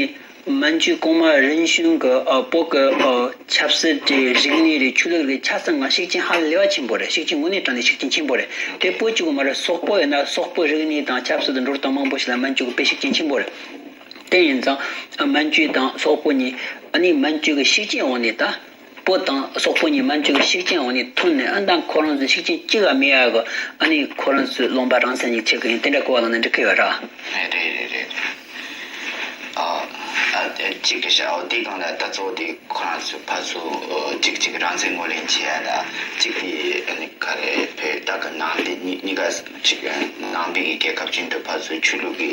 མན་ཇུ་གོང་མ་རིམ་བྱོན་གྱི་ཨ་བོད་ཀྱི་ཨ་ཆབ་སྲིད་དེ་རིག་གནས་རེད། ཆོས་ལུགས་རེད། ཆ་ཚང་ང་ཤུགས་རྐྱེན་ཧ་ལས་པ་ཆེན་པོ་རེད། ཤུགས་རྐྱེན་དངོས་གནས་དྲང་གནས་ཤུགས་རྐྱེན་ཆེན་པོ་རེད། དེ་བོད་གཅིག་པུ་མ་རེད། སོག་པོ་ཡིན་ན་སོག་པོའི་རིག་གནས་དང་ཆབ་སྲིད་དུ་འགྲོ་སྟངས་མང་པོ་ཞིག་ལ་མན་ཇུ་གི་དཔེ་ཤུགས་རྐྱེན་ཆེན་པོ་རེད། དེ་ཡིན་ཙང་ཨ་མན་ཇུ་དང་སོག་པོ་གཉིས་ཨ་ནི་མན་ཇུ་གི་ཤུགས་རྐྱེན་འོག་ནས་ད། བོད་དང་སོག་པོ་གཉིས་མན་ཇུ་གི་ཤུགས་རྐྱེན་འོག་ནས་ཐོན་ནས་ཨ་ད་ཁོ་རང་ཚོའི་ཤུགས་རྐྱེན་གཅིག་ག་མེད་ཡ་གི་ཨ་ནི་ཁོ་རང་ཚོའི་ལུང་པ་རང་བཙན་ཞིག་ཆགས་ཀྱི་ཡིན། དེ་འདྲ་གོ་བ་བླངས་ན་འགྲིག་གི་ཡོད་ར། རེད་རེད་རེད། ཨ་ཨ་གཅིག་གི་ཤ་འོ་དེ་གང་ལ་ད་གཙོ་བོ་དེ་ཁོ་རང་ཚོའི་ཕར་ཚུར་གཅིག་གཅིག་རང་བཙན་ངོས་ལེན་བྱེད་ཡ་ལ་གཅིག་གི་ཨ་ནི་ག་རེ་བོད་ད་གི་ནང་དེ་གཉིས་གཉིས་ཀ་གཅིག་ནང་པའི་གི་རྒྱལ་ཁབ་ཅིག་འདུག་ཕར་ཚུར་ཆོས་ལུགས་ཀྱི་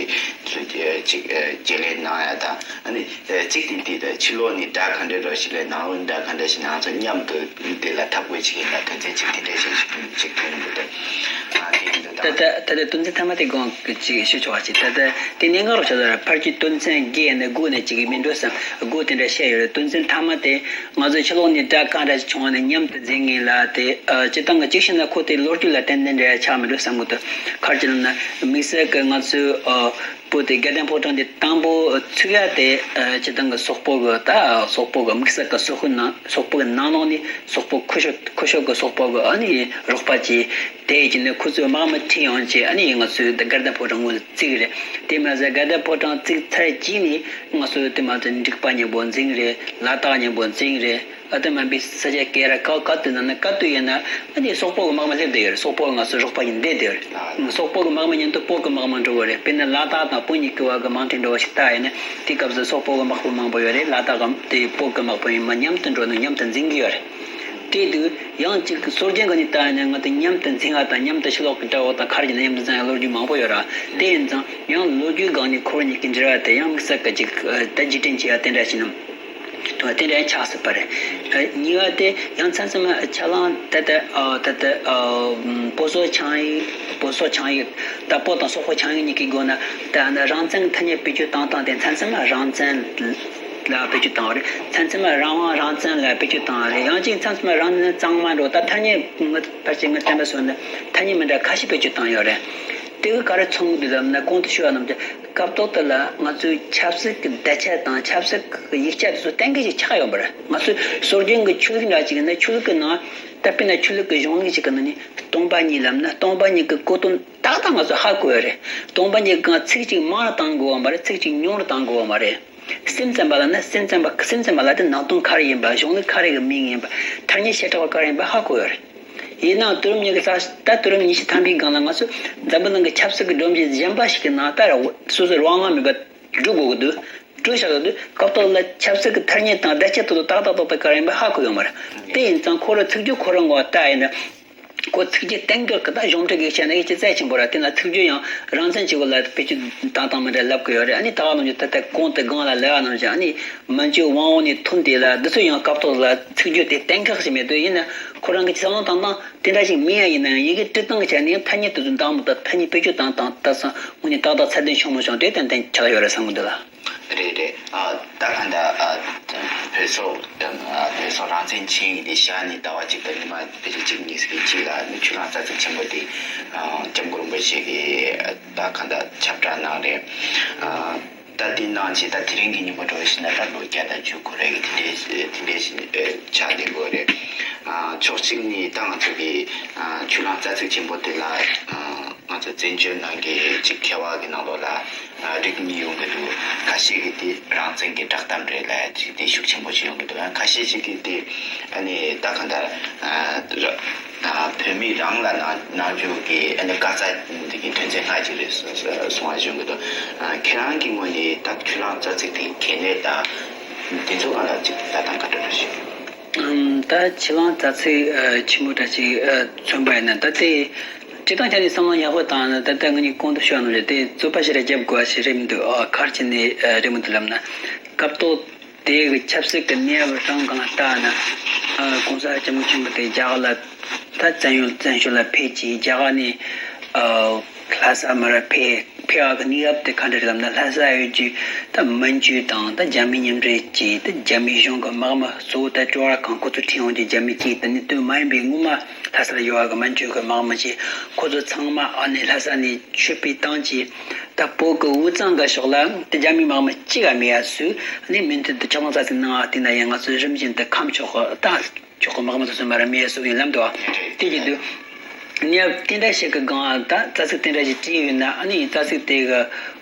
ཚུལ་གཅིག་བརྗེ་ལེན་གནང་ཡ་དང་། ཨ་ནི་གཅིག་དེ་དེ་དང་ཕྱི་ལོགས་ནས་དགྲ་ག་འདྲ་རོ་ཞིག་ལས་ནང་ལོགས་ནས་དགྲ་ག་འདྲ་ཞིག་ང་ཚོ་མཉམ་དུ་དེ་ལ་འཐབ་དགོས་ཅིག་ཡིན་ལ་དོན་ཚན་གཅིག་དེ་འདྲ་ཞིག་ཞིག་ཐོན་ཡོང་གི་འདུག་ཨ་དེ་ཡིན་དུས་ད་ད་ད་ལྟ་དོན་ཚན་མཐའ་མ་དེ་དགོངས་ཀྱི་ཅིག་ཞུ་ཆོག་པ་ཅིག་ད་ལྟ་དེ་གནད་འགག་རོ་ཆགས་ད་ཕར་གྱི་དོན་ཚན་བརྒྱད་ནས་དགུ་ནས་ཅིག་མི་འགྲོ་བསམ་དགུ་དེ་འདྲ་བཤད་ཡོད་རེད། དོན་ཚན་མཐའ་མ་དེ་ང་ཚོ་ཕྱི་ལོགས་ནས་དགྲ་ག་འདྲ་ཞིག་བྱུང་བ་ནས་མཉམ་དུ་འཛིང་ངེས་ལ་དེ་ཨ་སྤྱིར་བཏང་གི་གཅིག་བཤད་ན་ཁོ་དེ་ལོ་རྒྱུས་ལ་ཏན་ཏན་འདྲ་ཆགས་མི་འགྲོ་བསམ་གི་འདུག་ག་རེ་ཅི་ལབ་ན་དམིགས་བསལ་གྱི་ང་ཚོའི་ཨ། བོད་དེ་དགའ་ལྡན་ཕོ་བྲང་དེ་དང་པོ་ཚུགས་ཡ་དེ་ཨ་སྤྱིར་བཏང་གི་སོག་པོ་གི་ད་སོག་པོ་གི་དམིགས་བསལ་གི་སོག་པོ་ནང་སོག་པོ་གི་ནང་ལོགས་ནས་སོག་པོ་ཁུ་ཤོ་ཁུ་ཤོ་གི་སོག་པོ་གི་ཨ་ནི་རོགས་པ་བྱས། དེ་ཡི་རྗེས་ནས་ཁོ་ཚོས་དམག་མི་ཁྲིད་ཡོང་བྱས་ཨ་ནི་ང་ཚོའི་ད་དགའ་ལྡན་ཕོ་བྲང་ངོས་སུ་བརྩིགས་རེད། དེ་མ་ཟད་དགའ་ལྡན་ཕོ་བྲང་བརྩིགས་ཚར་རྗེས་ནས་ང་ཚོས་དེ་མ་ཟད་འབྲུག་པ་མཉམ་པོ་འཛིང་རེད། ལ་དྭགས་མཉམ་པོ་འཛིང་རེད། ཨ་དེ་མིན་པའི་ས་ཆ་ག་ར་ག་ག་དུས་ན་ན་ག་དུས་ཡིན་ན་ཨ་ནི་སོག་པོ་གི་དམག་མི་སླེབས་བསྡད་ཡོད་རེད། སོག་པོ་གི་ང་ཚོ་རོགས་པ་ཡིན་བསྡད་བསྡད་ཡོད་རེད། སོག་པོ་གི་དམག་མི་མཉམ་དུ་བོད་གི་དམག་མི་འགྲོ་གི་རེད། དཔེར་ན་ལ་དྭགས་དང་བོད་གཉིས་ཀྱི་བར་གི་དམག་འཁྲུག་འགྲོ་བ་ཞིག་ལྟ་ཡིན་ན་དེ་སྐབས་སུ་སོག་པོ་གི་དམག་དཔོན་མང་པོ་ཡོད་རེད། ལ་དྭགས་གི་དེ་བོད་གི་དམག་དཔོན་ཡིན་མ་མཉམ་དུ་འགྲོ་ནས་མཉམ་དུ་འཛིང་གི་ཡོད་རེད། དེ་དུས་ཡང་གཅིག་སྲོལ་རྒྱུན་གི་ནས་ལྟ་ཡིན་ན་ང་ཚོ་མཉམ་དུ་འཛིང་བ་དང་མཉམ་དུ་ཕྱི་ལོགས་གི་དགྲ་བོ་དང་ག་རེ་བྱས་ན་མཉམ་དུ་འཛིང་ཡ་ལོ་རྒྱུས་མང་པོ་ཡོད་རེད། དེ་ཡིན་ཙང་ཡང་ལོ་རྒྱུས་སྒང་ནས་ཁོ་བོ་གཉིས་ཀྱི་འབྲེལ་བ་དེ་ཡང་དམིགས་བསལ་གི་ཅིག་ད་རྗེས་དྲན་བྱེད་ཡ་དེ་འདྲ་ཞིག་ནམ། དེ་འདྲ་ཡང་ཆགས་སྲིད་པ་རེད། གཉིས་པ་དེ་ཡང་མཚམས་མཚམས་ཆ་ལང་ད་ལྟ་ད་ལྟ་བོད་སོག་ཆང་ཡིག་བོད་སོག་ཆང་ཡིག་ད་བོད་དང་སོག་པོ་ཆང་ཡིག་གཉིས་ཀྱི་སྒོ་ན་ད་ནི་རང་བཙན་ཐ་སྙད་བེད་སྤྱོད་བཏང་སྟངས་དེ་མཚམས་མཚམས་རང་བཙན་ལ་བེད་སྤྱོད་བཏང་བ་རེད། མཚམས་མཚམས་རང་དབང་རང་བཙན་ལ་བེད་སྤྱོད་བཏང་བ་རེད། ཡང་གཅིག་མཚམས་མཚམས་རང་བཙན་གཙང་མ་འགྲོ་ད་ཐ་སྙད་ངོ་ཕལ་ཆེར་ངོ་བསྟན་པ་སོགས་ནི་ཐ་སྙད་མི་འདྲ་ཁ་ཤས་བེད་སྤྱོད་བཏང་ཡོད་རེད། དེ་གི་ག་རེ་མཚོན་གི་འདུག་ལབ་ན་གོང་དུ་ཞུས་པ་རྣམས་ཀྱི་སྐབས་ཐོག་དེ་ལ་ང་ཚོའི་ཆབ་སྲིད་ཀྱི་བརྡ་ཆད་དང་ཆབ་སྲིད་ཀྱི་ཡིག་ཆ་དེ་ཚོ་གཏན་འཁེལ་ཞིག་ཆགས་ཡོད་པ་རེད། ང་ཚོའི་སྲོལ་རྒྱུན་གྱི་ཆོས་ལུགས་འདྲ་ཅིག་ཡིན་ན་ཆོས་ལུགས་ཀྱི་ནང་ད་དཔེར་ན་ཆོས་ལུགས་ཀྱི་གཞུང་ལུགས་ཅིག་གི་ནང་ནས་སྟོང་པ་ཉིད་ལབ་ན་སྟོང་པ་ཉིད་ཀྱི་གོ་དོན་ཏག་ཏག་ང་ཚོ་ཧ་གོ་ཡོད་རེད། སྟོང་པ་ཉིད་ཀྱི་ཚིག་གཅིག་མང་རུ་བཏང་དགོས་པ་མ་རེད། ཚིག་གཅིག་ཉུང་རུ་བཏང་དགོས་པ་མ་རེད། སེམས་ཙམ་པ་ལ་ནི་སེམས་ཙམ་པ་སེམས་ཙམ་པ་ལ་དེ་ནང་དོན་ག་རེ་ཡིན་པ་གཞུང་ལུགས་ག་རེ་གི་མིང་ཡིན་པ་ཐ་སྙད་བྱེ་བྲག་པ་ག་རེ་ཡིན་པ་ཧ་གོ་ཡོད་རེད། ཡིན་ནའང་དུས་རབས་ཉི་ཤུ་རྩ་ད་དུས་རབས་ཉི་ཤུ་ཐམ་པའི་སྒང་ལ་ང་ཚོ་འཛམ་བུ་གླིང་གི་ཆབ་སྲིད་ཀྱི་སྒྲོམ་གཞི་གཞན་པ་ཞིག་གི་ནང་ལྟར་སོ་སོའི་རང་དབང་མེད་པར་འགྲོ་དགོས་ཀྱི་འདུག་འགྲོ་བཞག་གི་འདུག་སྐབས་ཐོག་ལ་ཆབ་སྲིད་ཀྱི་ཐ་སྙད་དང་བརྡ་ཆད་ཐོག་ཏུ་ཏག་ཏག་ཏག་ཏག་ག་རེ་ཡིན་པ་ཧ་གོ་ཡོད་མ་རེད། དེ་ཡིན་ཙང་ཁོ་རང་ཚིག་སྦྱོར་ཁོ་རང་ངོ་ལྟ་ཡིན་ན། ཁོ་ཚིག་སྦྱོར་གཏན་འཁེལ་གྱི་ད་གཞུང་འབྲེལ་གྱི་བཤད་ན་ཡིད་ཆེས་རྩ་ཆེན་པོ་ར། དེ་ན་ཚིག་སྦྱོར་ཡང་རང་བཙན་གྱི་སྐོར་ལ་བེད་སྤྱོད་བཏང་བཏང་མི་འདྲ་ལབ་གི་ཡོད་རེད། ཨ་ནི་ད་ག་ནང་བཞིན་ད་ལྟ་གོང་དུ་སྒང་ལ་ལབ་པ་ནང་བཞིན་ཨ་ནི་མན་ཇུའི་དབང་འོག་ནས་ཐོན་དེ་ལ་འདི་ཚོ་ཡང་སྐབས་ཐོག་ལ་ཚིག་སྦྱོར་དེ་གཏན་འཁེལ་ཞིག་མེད་དུས་ཡིན་ན་ཁོ་རང་གི་བསམ་བློ་བཏང་སྟངས་དེ་འདྲ་ཞིག་མིན་ཡ་ཡིན་ན་ཡང་ཡི་གེ་བྲིས་སྟངས་ཀྱི་ཆ་ནས་ཐ་སྙད་དེ་ཚོ་འདང་མི་ད་ཐ་སྙད་བེད་སྤྱོད་བཏང་སྟངས་ད་སང་དངོས་གནས་ཏག་ཏག་ཚད་ལྡན་བྱུང་མ་བྱུང་དེ་ཏན་ཏན་ཆགས་ཡོད་རེད་བསམ་གི་འདུག་ལ། རེད་རེད། ཨ་ད་ག་ད་ཨ་བོད་སོག་ཨ་བོད་སོག་རང་བཙན་ཆིངས་ཡིག་དེ་བཞག་ནས་ཟླ་བ་གཅིག་དང་ཉི་མ་ཕལ་ཆེར་གཅིག་གཉིས་ཀྱི་རྗེས་ལ་ནི་ཆོས་རང་རྩ་ཚིག་ཆེན་པོ་དེ་ཨ་སྐྱབས་མགོན་རིན་པོ་ཆེ་གིས་ཨ་ད་ག་ད་ཁྱབ་བསྒྲགས་གནང་རེད། ཨ་ ད་དེ་ནང་བཞིན་ད་དེ་རིང་གི་ཉིན་མོ་འགྲོ་བཞིན་ན་ད་ལོ་བརྒྱ་དང་བཅུ་དགུ་རེ་གི་དེ་འདྲའི་དེ་འདྲའི་ཞིག་ཆགས་བསྡད་ཡོད་རེད། ཕྱོགས་གཅིག་ནས་ད་ང་ཚོ་གི་ཆུ་གླང་རྩ་ཚིགས་ཆེན་པོ་དེ་ལ་ང་ཚོ་བཙན་བྱོལ་ནང་གི་ཅིག་མཁས་པ་གི་ནང་ལོགས་ལ་རིག་གནས་ཡོང་གི་འདུག་ཁ་ཤས་ཀྱིས་དེ་རང་བཙན་གྱི་བསྒྲགས་གཏམ་རེད་ལབ་ཅིག་དེ་ཤུགས་ཆེན་པོ་ཞིག་ཡོང་གི་འདུག་ཁ་ཤས་ཤིག་གིས་དེ་ཨ་ནི་ད་གང་ལྟར་བོད་མི་རང་ལ་གནང་གནང་རྒྱུ་གི་ཨ་ནི་དཀའ་ཚེགས་འདི་གི་དོན་ཚན་ལྔ་ཅིག་རེད་གསུངས་པ་བྱུང་གི་འདུག་ཁྱེད་རང་གི་ངོས་ནས་ད་ཆུ་གླང་རྩ་ཚིགས་དེ་གལ་གནད་དང་དེ་ཚོ་སྒང་ལ་ཅིག་ལྟ་སྟངས་ག་འདྲ་རེད་ཞུ། ད་ཆུ་གླང་རྩ་ཚིགས་ཆེན་པོ་འདྲ་ཅིག་མཚོན་པ་ཡིན་ན་ད་དེ་སྤྱིར་བཏང་ཆ་ནས་བསམ་བློ་ཡག་པོ་བཏང་ན་ད་ལྟ་ངེད་གཉིས་གོང་དུ་ཞུས་པ་ནང་བཞིན་དེ་རྩོད་པ་ཞེ་དྲག་རྒྱབ་དགོས་པ་ཞིག་རེད་མི་འདུག་ཨ། ག་རེ་བྱས་ནས་རེད་མི་འདུག་ལབ་ན། སྐབས་ཐོག་དེ་གི་ཆབ་སྲིད་ཀྱི་གནས་བབ་རང་སྒང་ལ་བལྟས་ན། ཨ། གོང་ས་སྐྱབས་མགོན་ཆེན་པོ་དེ་རྒྱ་གར་ལ་ད་བཙན་ཡུལ་བཙན་བྱོལ་ལ་ཕེབས་ཀྱིས་རྒྱ་གར་ནས་ཨ། ལྷ་ས་མར་ཕེབས་ཕེབས་པ་གི་གནས་བབ་དེ་ག་འདྲ་རེད་ལབ་ན། ལྷ་ས་ཡོད་རྒྱུ་ད་མན་ཇུ་དང་ད་རྒྱ་མི་མཉམ་འབྲེལ་གྱིས་ད་རྒྱ་མི་གཞུང་གི་དམག་མི་གཙོ་བོ་ད་ཀྲོ་བ་ཁང་ཁོ་ཚོ་ཁྲིད་ཡོང་རྒྱུ་རྒྱ་མི་གིས། ད་ནི་དོན་མ་ཡིན་པའི་ངོ་མ་ལྷ་ས་ལ་ཡོད་པ་གི་མན་ཇུ་གི་དམག་མི་གིས་ཁོ་ཚོ་ཚང་མ་ཨ་ནི་ལྷ་ས་ནས་ཆུད་པའི་སྟངས་ཀྱིས། ད་བོད་ཀྱི་དབུས་གཙང་གི་ཕྱོགས་ལ་དེ་རྒྱ་མིའི་དམག་མི་གཅིག་ཀྱང་མེད་ཡ་སུ་ནི་མུ་མཐུད་དུ་ཆབ་གླང་རྩ་ཚིགས་ནང་ང་བལྟས་ན་ཡང་ང་ཚོ་རིམ་བཞིན་དུ་ཁམས་ཕྱོགས་ཀྱི་ད་ཕྱོགས་ཀྱི་དམག་མི་ཚོ་ཚང་མ་ར་མེད་སུ་ཡིན་ལབ་འདུག་དེ་བཞིན་དུ་གནས་བབ་དེ་འདྲ་ཞིག་གི་སྒང་ད་རྩ་ཚིགས་དེ་འདྲ་ཞིག་བྲིས་ཡོད་ན། ཨ་ནི་རྩ་ཚིགས་དེ་གི་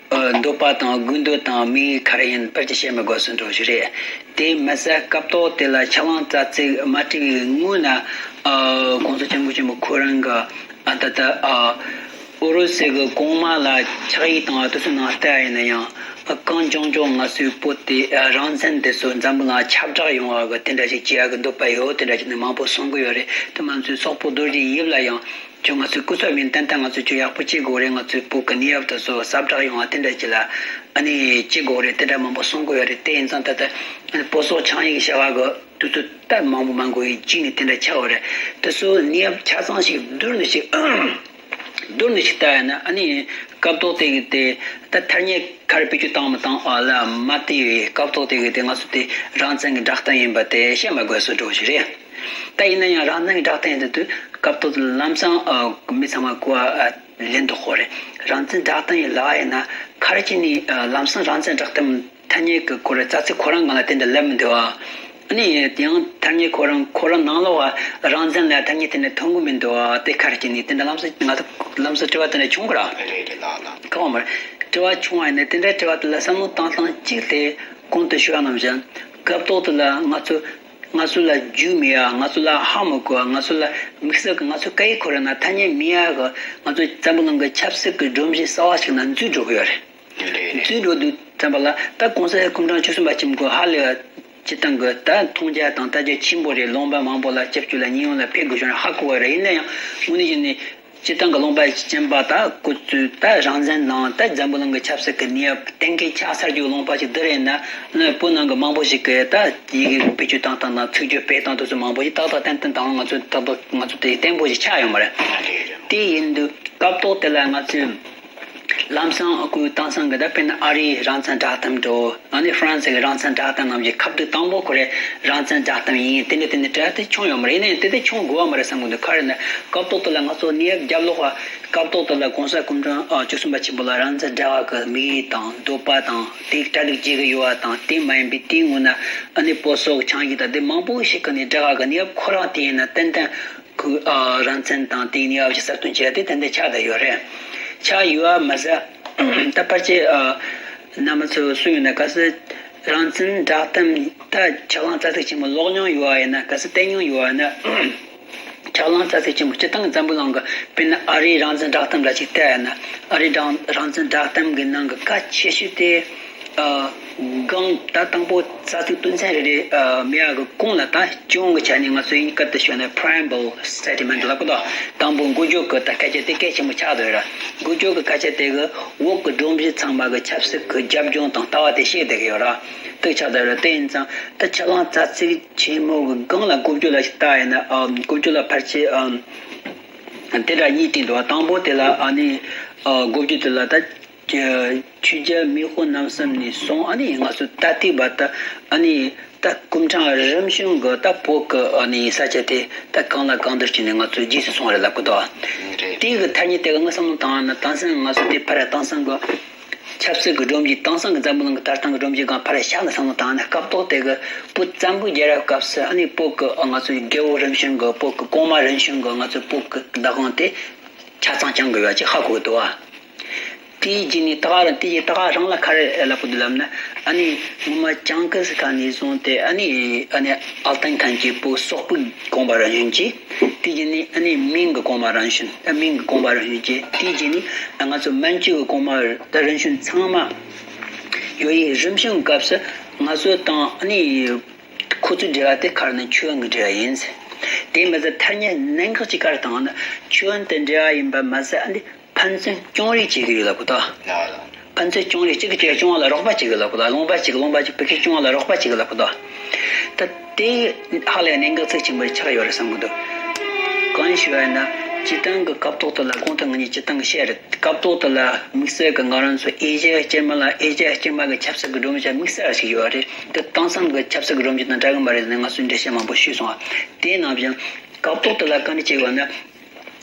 འདོད་པ་དང་དགོས་འདུན་དང་དམིགས་ཡུལ་ག་རེ་ཡིན་ཕལ་ཆེར་བཤད་མི་དགོས་སུ་འགྲོ་ཞིག་རེད། དེ་མ་ཟད་སྐབས་ཐོག་དེ་ལ་ཆབ་གླང་རྩ་ཚིགས་མ་བྲིས་པའི་སྔོན་ན་ཨ། གོང་ས་སྐྱབས་མགོན་ཆེན་པོ་ཁོ་རང་གི་ཨ་ད་ལྟ་ཨ། ཨུ་རུ་སུ་གི་གོང་མ་ལ་ཕྱག་ཡིག་བཏང་བ་དེ་ཚོའི་ནང་བལྟས་པ་ཡིན་ན་ཡང་། ཨ། གང་མགྱོགས་མགྱོགས་ང་ཚོའི་བོད་དེ་ཨ། རང་བཙན་དེ་ཚོ་འཛམ་བུ་གླིང་ཁྱབ་བསྒྲགས་ཡོང་བ་གི་དེ་འདྲ་ཞིག་བྱེད་ཡ་གི་འདོད་པ་ཡོད། དེ་འདྲ་བྱས་ནས་མང་པོ་གསུང་གི་ཡོད་རེད། དེ་མ་ཚད་སོག་པོ་རྡོ་རྗེ་དབྱིབས་ལ་ཡང་ཁྱོད་ང་ཚོའི་སྐུ་ཚབ་ཡིན། ཏན་ཏན་ང་ཚོས་ཁྱོད་ཡག་པོ་བྱེད་དགོས་རེད། ང་ཚོའི་བོད་ཀྱི་གནས་བབ་དེ་ཚོ་ཟབ་རྒྱས་ཡོང་བ་དེ་འདྲ་ཅིག་ལ་ཨ་ནི་བྱེད་དགོས་རེད། དེ་འདྲ་མང་པོ་གསུང་གི་ཡོད་རེད། དེ་ཡིན་ཙང་ད་ལྟ་བོད་སོག་ཆིངས་ཡིག་བྱ་བ་གི་དུས་ཚོད་ད་མང་པོ་མང་པོ་ཡིན་གཅིག་ནས་དེ་འདྲ་ཆགས་ཡོད་རེད། དེ་ཚོ་གནས་བབ་ཆ་ཚང་ཞིག་བསྡུར་ནས་ཞིག་བསྡུར་ནས་ཞིག་ལྟ་ཡ་ན། ཨ་ནི་སྐབས་ཐོག་དེ་གི་དེ་ད་ཐ་སྙད་ག་རེ་བེད་སྤྱོད་བཏང་མི་བཏང་ཨ་ལ་མ་བལྟས་པའི་སྐབས་ཐོག་དེ་གི་དེ་ང་ཚོ་དེ་རང་བཙན་གྱི་བསྒྲགས་གཏམ་ཡིན་པ་དེ་བཤད་མ་དགོས་སུ་འགྲོ་ཞིག་རེད། ད་ཡིན་ན་ཡང་རང་བཙན་གྱི་བསྒྲགས་གཏམ་ཡིན་དུས་སྐབས་ཐོག་དེ་ལམ་སང་ཨ་མི་ཚང་མ་གོ་བ་ཨ་ལེན་འདུག་ཁོ་རེད། རང་བཙན་བསྒྲགས་གཏམ་ཡིན་ལབ་ཡིན་ན་ག་རེ་བྱས་ནས་ཨ་ལམ་སང་རང་བཙན་བསྒྲགས་གཏམ་ཐ་སྙད་ཀྱི་སྐོར་རྩ་ཚིག་ཁོ་རང་སྒང་ལ་དེ་འདྲ་ལབ་མི་འདུག་ཨ། ཨ་ནི་ཡང་ཐ་སྙད་ཁོ་རང་ཁོ་རང་ནང་ལོགས་ལ་རང་བཙན་ལ་ཐ་སྙད་དེ་འདྲ་ཐོན་གི་མི་འདུག་ཨ། དེ་ག་རེ་བྱས་ནས་དེ་འདྲ་ལམ་སང་ང་ཚོ་ལམ་སང་དྲི་བ་དེ་འདྲ་བྱུང་གི་ར། རེད་རེད་ལགས་ལགས། གང་བ་མ་རེད། དྲི་བ་བྱུང་བ་ཡིན་ན་དེ་འདྲ་དྲི་བ་དེ་ལ་བསམ་བློ་བཏང་སྟངས་གཅིག་དེ་གོང་དུ་ཞུས་པ་ནང་བཞིན་སྐབས་ཐོག་དེ་ལ་ང་ཚོ་ང་ཚོ་ལ་རྒྱུས་མེད་ཡ། ང་ཚོ་ལ་ཧ་མི་གོ་བ། ང་ཚོ་ལ་དམིགས་བསལ་གྱི་ང་ཚོ་སྐད་ཡིག་ཁོ་རང་ན་ཐ་སྙད་མེད་ཡ་གི་ང་ཚོ་འཛམ་བུ་གླིང་གི་ཆབ་སྲིད་ཀྱི་སྒྲོམ་གཞི་གསར་བ་ཞིག་ན་འཛུལ་འགྲོ་གི་ཡོད་རེད། འཛུལ་འགྲོ་དུས་ཙམ་པ་ལ་ད་གོང་ས་སྐུ་ཕྲེང་བཅུ་གསུམ་པ་ཆེན་པོ་ཧ་ལས་པ་སྤྱིར་བཏང་གི་ད་མཐོང་རྒྱ་དང་ལྟ་རྒྱ་ཆེན་པོ་རེད། ལུང་པ་མང་པོ་ལ་སྐྱབས་བཅོལ་ལ་ཉེ་འོང་ལ་ཕེབས་དགོས་བྱུང་ན་ཧ་གོ་བ་རེད། ཡིན་ན་ཡང་དངོས་གནས་བྱས་ནས་སྤྱིར་བཏང་གི་ལུང་པ་ཅན་པ་ད་ཁོ་ཚོས་ད་རང་བཙན་དང་ད་འཛམ་བུ་གླིང་གི་ཆབ་སྲིད་ཀྱི་གནས་བབ་གཏན་འཁེལ་ཆགས་ཚར་རྒྱུ་ལུང་པ་ཞིག་འདི་རེད་ན། ནི་བོད་ནང་གི་མང་པོ་ཞིག་གིས་ད་ཡི་གེ་བེད་སྤྱོད་བཏང་སྟངས་དང་ཚིག་སྦྱོར་སྤེལ་སྟངས་དེ་ཚོ་མང་པོ་ཞིག་ཏག་ཏག་ཏན་ཏན་དང་ང་ཚོས་ཏག་ཏག་ང་ཚོ་དེ་བརྟན་པོ་ཞིག་ཆགས་ཡོད་མ་རེད། དེ་ཡིན་དུས་སྐབས་ཐོག་དེ་ལ་ང་ཚོས་ལམ་སང་སྐུ་དེང་སང་གི་ད་དཔེར་ན་ཨ་རིའི་རང་བཙན་བསྒྲགས་གཏམ་འགྲོ། ཨ་ནི་ཧྥ་རན་སི་གི་རང་བཙན་བསྒྲགས་གཏམ་རྣམས་ཀྱི་ཁ་བསྡུར་དང་པོ་ཁོ་རེ་རང་བཙན་བསྒྲགས་གཏམ་ཡིན། དེ་འདྲ་དེ་འདྲ་དྲ་དེ་བྱུང་ཡོད་མ་རེད། ཡིན་ན་ཡང་དེ་དེ་བྱུང་དགོས་པ་མ་རེད་བསམ་གི་འདུག་ག་རེ་ན་སྐབས་ཐོག་དེ་ལ་ང་ཚོ་གནས་བབ་རྒྱབ་ལོགས་པ་སྐབས་ཐོག་དེ་ལ་གོང་ས་སྐུ་ཕྲེང་བཅུ་གསུམ་པ་ཆེན་པོ་ལ་རང་བཙན་བསྒྲགས་པ་གི་དམིགས་ཡུལ་དང་འདོད་པ་དང་དེ་གྲ་སྒྲིག་བྱེད་གི་ཡོད་པ་དང་། དེ་མ་ཡིན་པའི་དེའི་སྔོན་ན་ཨ་ནི་བོད་སོག་ཆིངས་ཡིག་དང་དེ་མང་པོ་ཞིག་གི་ནས་བསྒྲགས་པ་གི་གནས་བབ་ཁོ་རང་དེ་ཡིན་ན་ཏན་ཏན། ཁོས་ཨ་རང་བཙན་དང་དེའི་གནས་བབ་ཞིག་གསལ་སྟོན་བྱས་ཏེ་ཏན་ཏན་ཆགས་བསྡད་ཡོད་རེད། ཆགས་ཡོད་པ་མ་ཟད་ད་ཕལ་ཆེར་ཨ་རྣམ་པ་ཚོས་སུ་ཡིན་ན་གལ་སྲིད་རང་བཙན་བསྒྲགས་གཏམ་ད་ཆབ་གླང་རྩ་ཚིགས་ཆེན་མོ་ཀློག་མྱོང་ཡོད་པ་ཡིན་ན། གལ་སྲིད་བལྟས་མྱོང་ཡོད་པ་ཡིན་ན། ཆབ་གླང་རྩ་ཚིགས་ཆེན་མོ་སྤྱིར་བཏང་འཛམ་བུ་གླིང་གི་དཔེར་ན་ཨ་རིའི་རང་བཙན་བསྒྲགས་གཏམ་འདྲ་ཅིག་བལྟས་ཡ་ན། ཨ་རིའི་རང་རང་བཙན་བསྒྲགས་གཏམ་གྱི་ནང་གི་གལ་ཆེ་ཤོས་དེ། ཨ། སྒང་ད་དང་པོ་རྩ་ཚིག་དོན་ཚན་རེ་རེ་ཨ་མེད་པ་གི་གོང་ལ་ད་སྤྱི་ཡོངས་ཀྱི་ཆ་ནས་ང་ཚོ་དབྱིན་སྐད་དུ་ཞུས་ན་preamble statement ལབ་གི་འདུག་དང་པོ་འགོ་བརྗོད་ཀྱི་ད་སྐད་ཆ་དེ་གལ་ཆེན་པོ་ཆགས་འདུག་ར། འགོ་བརྗོད་ཀྱི་སྐད་ཆ་དེ་གི་འོག་གི་སྒྲོམ་གཞི་ཚང་མ་གི་ཆབ་སྲིད་ཀྱི་རྒྱབ་ལྗོངས་དང་ལྟ་བ་དེ་ཤེས་བསྡད་ཀྱི་ཡོད་ར། དེ་ཆགས་འདུག་ར། དེ་ཡིན་ཙང་ད་ཆབ་གླང་རྩ་ཚིག་ཆེན་མོ་གི་སྒང་ལ་འགོ་བརྗོད་ལ་ཞིག་ལྟ་ཡིན་ན། ཨ། འགོ་བརྗོད་ལ་ཕལ་ཆེར་ཨ་དེ་འདྲ་གཉིས་བྲིས་འདུག་དང་པོ་དེ་ལ་ཨ་ནི་ཨ་འགོ་བརྗོད་དེ་ལ་ད། ཆོས་རྒྱལ་མེས་དབོན་རྣམ་གསུམ་ནས་བཟུང་ཨ་ནི་ང་ཚོ་ད་ལྟའི་བར་དུ་ཨ་ནི་ད་སྐུ་ཕྲེང་རིམ་བྱོན་གྱི་ད་བོད་ཀྱི་ཨ་ནི་ས་ཆ་དེ་ད་གང་ལ་གང་འདུལ་བྱས་ནས་ང་ཚོ་རྗེས་སུ་སོང་བ་རེད་ལབ་གི་འདུག་རེད། དེ་གི་ཐ་སྙད་དེ་གི་ངས་བསམ་བློ་བཏང་ན་དེང་སང་ང་ཚོ་དེ་ཕར་དེང་སང་གི་ ཆབ་སྲིད་ཀྱི་སྒྲོམ་གཞི། དེང་སང་གི་འཛམ་བུ་གླིང་གི་ད་ལྟ་གི་སྒྲོམ་གཞི་སྒང་ཕར་བཞག་ནས་བསམ་བློ་བཏང་ན། སྐབས་ཐོག་དེ་གི་བོད་བཙན་པོའི་རྒྱལ་རབས་སྐབས་སུ། ཨ་ནི་བོད་ཀྱི་ང་ཚོའི་རྒྱལ་པོ་རིམ་བྱོན་གྱི། བོད་ཀྱི་གོང་མ་རིམ་བྱོན་གྱི། ང་ཚོའི་བོད་ཀྱི་བདག་དབང་དེ་ཆ་ཚང་བསྐྱང་དགོས་པ་ཅིག་ཧ་གོ་གི་འདུག་བ། དེའི་རྗེས་ནས་ད་ག་རང་། དེའི་རྗེས་ད་ག་རང་ལ་ག་རེ་ལབ་གི་འདུག་ལབ་ན། ཨ་ནི་སྔོན་མ་ཅང་ཀི་སི་ཐན་ནས་བཟུང་སྟེ། ཨ་ནི་ཨ་ནི་ཨལ་ཏན་ཐན་གྱི་བོད་སོག་པོའི་གོང་མ་རིམ་བྱོན་གྱི། དེའི་རྗེས་ནས་ཨ་ནི་མིང་གི་གོང་མ་རིམ་བྱོན། ཨ། མིང་གི་གོང་མ་རིམ་བྱོན་གྱི། དེའི་རྗེས་ནས་ང་ཚོ་མན་ཇུ་གི་གོང་མ་ད་རིམ་བྱོན་ཚང་མ་ཡོད་ཡི། རིམ་བྱོན་སྐབས་སུ་ང་ཚོ་དང་ཨ་ནི་ཁོ་ཚོའི་འབྲེལ་བ་དེ་ག་རེ་ན་ཆོས་དབྱིངས་ཀྱི་འབྲེལ་བ་ཡིན། དེ་མི་ཚད་ཐ་སྙད་གནད་འགག་ཅིག་ག་རེ་བཏང་ན། ཆོས་དབྱིངས་དེ་འབྲེལ་བ་ཡིན་པ་མ་ཟད། ཨ་ནི་ཕན་ཚུན་རྐྱང་རེས་བྱེད་ཀྱི་ཡོད་ལབ་གི་འདུག་ལགས་ལགས། ཕན་ཚུན་རྐྱང་རེས། གཅིག་གིས་གཅིག་རྐྱང་བ་ལ་རོགས་པ་བྱེད་ཀྱི་ལབ་གི་འདུག་ལུང་པ་གཅིག་ལུང་པ་གཅིག་བོད་ཀྱི་རྐྱང་བ་ལ་རོགས་པ་བྱེད་ཀྱི་ལབ་གི་འདུག་ད་དེ་ཧ་ལས་གནད་འགག་ཚིག་ཆེན་པོ་ཆགས་ཡོད་རེད་བསམ་གི་འདུག་གང་ཞུ་བ་ཡིན་ན། སྤྱིར་བཏང་གི་སྐབས་ཐོག་དེ་ལ་གོང་དུ་ང་གཉིས་སྤྱིར་བཏང་གི་བཤད་རེད། སྐབས་ཐོག་དེ་ལ་དམིགས་བསལ་གྱི་ང་རང་ཚོ་ཨེ་ཤ་ཡ་སྐྱེས་མ་ལ། ཨེ་ཤ་ཡ་སྐྱེས་མ་གི་ཆབ་སྲིད་ཀྱི་སྒྲོམ་གཞི་དམིགས་བསལ་ཞིག་ཡོད་རེད། དེ་དེང་སང་གི་ཆབ་སྲིད་ཀྱི་སྒྲོམ་གཞི་དང་འདྲ་གི་མ་རེད་ཟེར་ནས་ང་ཚོས་འགྲེལ་བཤད་མང་པོ་ཞུས་སོང་བ། དེ་ནང་བཞིན་སྐབས་ཐོག་དེ་ལ་ག་འདྲ་བྱས་ཡོད་ན།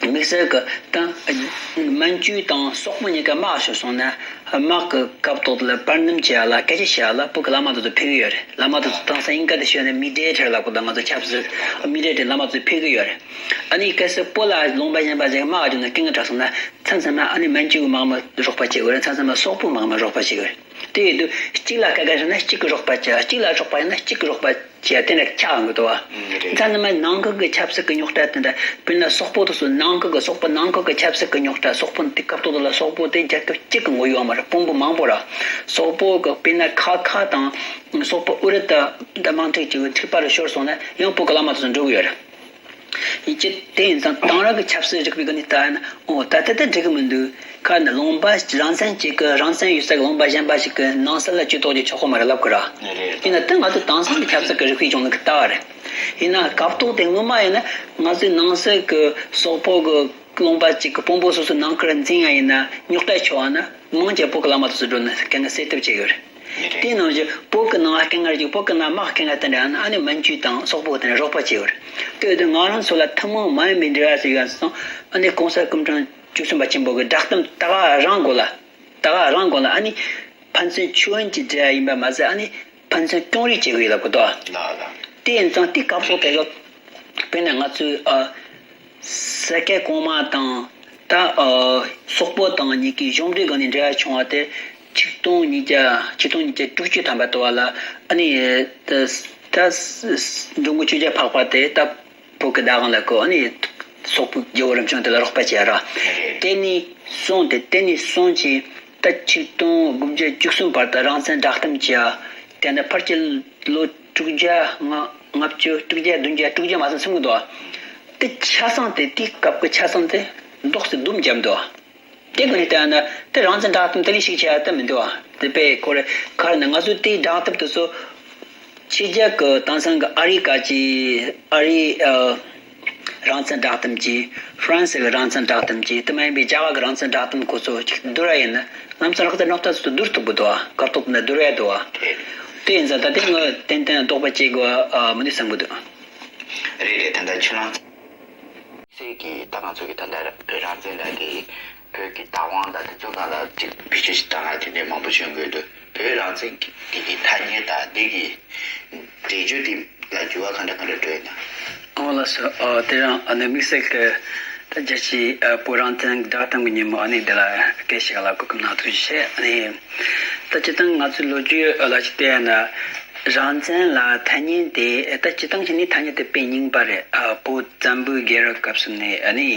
དམིགས་བསལ་གྱི་ད་མན་ཇུ་དང་སོག་པོ་གཉིས་ཀ་དམག་ཤོར་སོང་ན། དམག་གི་སྐབས་ཐོག་དེ་ལ་པར་འདེམས་བྱེད་ཡ་ལ། སྐད་ཆ་བཤད་ཡ་ལ་བོད་ཀྱི་བླ་མ་དེ་ཚོ་ཕེབས་ཀྱི་ཡོད་རེད། བླ་མ་དེ་ཚོ་དེང་སང་དབྱིན་སྐད་དུ་ཞུས་ན་མི་ཌི་ཡེ་ཊར་ལབ་གི་འདུག་ང་ཚོ་ཆབ་སྲིད་མི་ཌི་ཡེ་ཊར། བླ་མ་དེ་ཚོ་ཕེབས་ཀྱི་ཡོད་རེད། ཨ་ནི་གལ་སྲིད་བོད་ལ་ལུང་པ་གཞན་པ་ཞིག་དམག་བརྒྱབ་ནས་རྐྱེན་ངན་གྲགས་སོང་ན། མཚམས་མཚམས་མ་ཨ་ནི་མན་ཇུ་གི་དམག་མི་རོགས་པ་བྱེད་དགོས་རེད། མཚམས་མཚམས་མ་སོག་པོའི་དམག་མི་རོགས་པ་བྱེད་དགོས་རེད། དེ་ཡིན་དུས་གཅིག་ལ་དཀའ་ངལ་བྱུང་ན་གཅིག་གིས་རོགས་པ་བྱེད། གཅིག་ལ་རོགས་པ་བྱུང་ན་གཅིག་གིས་རོགས་པ་བྱེད། དེ་འདྲ་ཆགས་ཡོང་གི་འདུག་བ། ཨང་། རེད། མཚམས་མཚམས་མ་ནང་ཁུལ་གྱི་ཆབ་སྲིད་ཀྱི་རྙོག་དྲ་དེ་འདྲ། དཔེར་ན་སོག་པོ་དེ་ཚོ་ནང་ཁུལ་གྱི། སོག་པོ་ནང་ཁུལ་གྱི་ཆབ་སྲིད་ཀྱི་རྙོག་དྲ། སོག་པོ་དེ་སྐབས་ཐོག་དེ་ལ་སོག་པོ་དེ་རྒྱལ་ཁབ་གཅིག་གི་ངོ་ཡོད་མ་རེད། དཔོན་པོ་མང་པོ་ར། སོག་པོ་གི་དཔེར་ན་ཁ་ཁ་དང་སོག་པོ་ཨུ་རུ་ད་ད་དམག་འཁྲུག་ཅིག་འཁྲུག་པ་རུ་ཤོར་སོང་ན་ཡང་བོད་ཀྱི་བླ་མ་དེ་ཚོ་འགྲོ་གི་ཡོད་རེད། ཡིན་གྱི། དེ་ཡིན་ཙང་དེང་རབས་ཀྱི་ཆབ་སྲིད་རིག་པའི་སྒང་ནས་ལྟ་ན། ཨོ། ད་ལྟ་དེ་འགྲིག་གི་མི་འདུག་ག་ནི་ལུང་པ་རང་བཙན་གཅིག་གི། རང་བཙན་ཡོད་ས་གི་ལུང་པ་གཞན་པ་ཞིག་གི་ནང་སྲིད་ལ་ཇུས་གཏོགས་རྒྱུ་ཆོག་གི་མ་རེད་ལབ་གི་ར། རེད། ཡིན་ན་དེ་ང་ཚོ་དེང་སང་གི་ཆབ་སྲིད་ཀྱི་རིག་པའི་གཞུང་ལུགས་ཀྱི་ལྟ་བ་རེད། ཡིན་ན་སྐབས་ཐོག་དེ་སྔོན་མ་ཡིན་ན་ང་ཚོའི་ནང་སྲིད་ཀྱི་སོག་པོ་གི་ལུང་པ་གཅིག་གི་དཔོན་པོ་སོ་སོའི་ནང་ཁུལ་འཛིང་ཡ་ཡིན་ན། རྙོག་དྲ་ཆེ་བ་ན་མང་ཆེ་བོད་ཀྱི་བླ་མ་དེ་ཚོ་འགྲོ་ནས་དཀའ་ངལ་སེལ་ཐབས་བྱེད་ཀྱི་ཡོད་རེད། དེའི་ནང་བཞིན་བོད་ཀྱི་ནང་དཀའ་ངལ་ཅིག་བོད་ཀྱི་ནང་དམག་དཀའ་ངལ་དེ་འདྲ་ཡང་ན། ཨ་ནི་མན་ཇུ་དང་སོག་པོ་དེ་འདྲ་རོགས་པ་བྱེད་ཡོད་རེད། དེ་ཡོད་དུས་ང་རང་ཚོ་ལ་ཐུན་མོང་མ་ཡིན་པའི་འབྲེལ་བ་ཞིག་ཡོད་སོང་། ཨ་ནི་གོང་ས་སྐུ་ཕྲེང་བཅུ་གསུམ་པ་ཆེན་པོ་གི་བསྒྲགས་གཏམ་ད་ག་རང་སྒང་ལ། ད་ག་རང་སྒང་ལ་ཨ་ནི་ཕན་ཚུན་ཆོས་དབྱིངས་ཀྱི་འབྲེལ་བ་ཡིན་པ་མ་ཟད། ཨ་ནི་ཕན་ཚུན་རྐྱང་རེས་བྱེད་དགོས་ལབ་གི་འདུག་ལགས་ལགས། དེ་ཡིན་ཙང་དེ་སྐབས་སུ་དེ་གི། དཔེར་ན་ང་ཚོའི་ཨ། སེ་ཀེ་གོང་མ་དང་ད་ཨ་སོག་པོ་དང་གཉིས་ཀའི་གཞུང་འབྲེལ་སྒང་ནས་འབྲེལ་བ་བྱུང་བ་དེ་ཆིག་སྟོང་ཉིས་བརྒྱ། ཆིག་སྟོང་ཉིས་བརྒྱ་དྲུག་ཅུ་ཐམ་པ་དུ་བ་ལ། ཨ་ནི་ད་ད་འབྲི་གུང་ཆོས་རྒྱལ་འཕགས་པ་དེ་ད་བོད་ཀྱི་བདག་དབང་ལ་བཀོད། ཨ་ནི་སོག་པོའི་རྒྱལ་པོ་རིམ་བྱོན་དེ་ལ་རོགས་པ་བྱས་ར། དེ་ནས་བཟུང་སྟེ། དེ་ནས་བཟུང་ཅིག་ད་ཆིག་སྟོང་དགུ་བརྒྱ་བཅུ་གསུམ་བར་དུ་རང་བཙན་བསྒྲགས་གཏམ་བྱས། དེ་ནས་ཕལ་ཆེར་ལོ་དྲུག་བརྒྱ་ལྔ། ལྔ་བཅུ། དྲུག་བརྒྱ་བདུན་བརྒྱ། དྲུག་བརྒྱ་མ་ཟིན་སོང་གི་འདུག་དེ་ཆ་ཚང་དེ་དེའི་སྐབས་ཀྱི་ཆ་ཚང་དེ་རྡོག་ཙམ་བསྡོམས་བརྒྱབ་འདུག་དེ་ག་ནས་བལྟས་ན་དེ་རང་བཙན་བསྒྲགས་གཏམ་དེ་ལས་ཤུགས་ཆེ་བ་དེ་མི་འདུག་དེ་དཔེ་ཁོ་རེ་ག་རེ་ན། ང་ཚོས་དེའི་བསྒྲགས་གཏམ་དེ་ཚོ་ཕྱི་རྒྱལ་གྱི་དེང་སང་གི་ཨ་རི་ག་ཅིག་ཨ་རི་ཨ་རང་བཙན་བསྒྲགས་གཏམ་གྱིས། ཧྥ་རན་སི་གི་རང་བཙན་བསྒྲགས་གཏམ་གྱིས། དེ་མ་ཡིན་པའི་རྒྱ་གར་གྱི་རང་བཙན་བསྒྲགས་གཏམ་ཁོ་ཚོ་ཅིག་བསྡུར་བ་ཡིན་ན། ལམ་སང་རག་ཏུ་རྙོག་དྲ་ཚོ་བསྡུར་ཐུབ་ཀྱི་འདུག་སྐབས་ཐོག་ཏུ་ན་བསྡུར་ཡ་འདུག་དེ་ཡིན་ཙང་ད་དེ་ངོས་ཏན་ཏན་ལྡོག་པ་སྐྱེ་དགོས་མི་འདུག་བསམ་གྱི་འདུག་རེད་རེད། ད་ལྟ་ཁྱོད་རང་ཚོ་སྲིད་ཀྱི་ད་ང་ཚོ་གི་ད་ལྟ་བོད་རང་བཙན་ལབ་དེ། བོད་ཀྱི་བདག་དབང་དང་དེ་ཚོ་སྒང་ལ་ཅིག་བེད་སྤྱོད་ཞིག་བཏང་ཡ་དེ་འདྲའི་མང་པོ་བྱུང་གི་འདུག་བོད་རང་བཙན་གྱི་དེ་གི་ཐ་སྙད་དང་དེ་གི་འགྲེལ་བརྗོད་དེ་ལ་འགྱུར་བ་ག་འདྲ་ག་འདྲ་འགྲོ་ཡོད་ན། ཨོ་ལགས་སོ། ཨོ་དེ་རང་ཨ་ནི་དམིགས་བསལ་གྱི་ད་རྒྱལ་སྤྱིའི་ཨ་བོད་རང་བཙན་བསྒྲགས་གཏམ་གྱི་ཉིན་མོ་ཨ་ནི་འདི་ལ་སྐད་ཆ་ལ་གོ་སྐབས་གནང་ཐུབ་ཆེད། ཨ་ནི་ད་སྤྱིར་བཏང་ང་ཚོའི་ལོ་རྒྱུས་ལ་ཅིག་བལྟས་ན། རང་བཙན་ལ་ཐ་སྙད་དེ། ད་སྤྱིར་བཏང་བྱས་ནས་ཐ་སྙད་དེ་དཔེ་རྙིང་པ་རེད། ཨ་བོད་བཙན་པོའི་རྒྱལ་རབས་སྐབས་སུ་ནས་ཨ་ནི་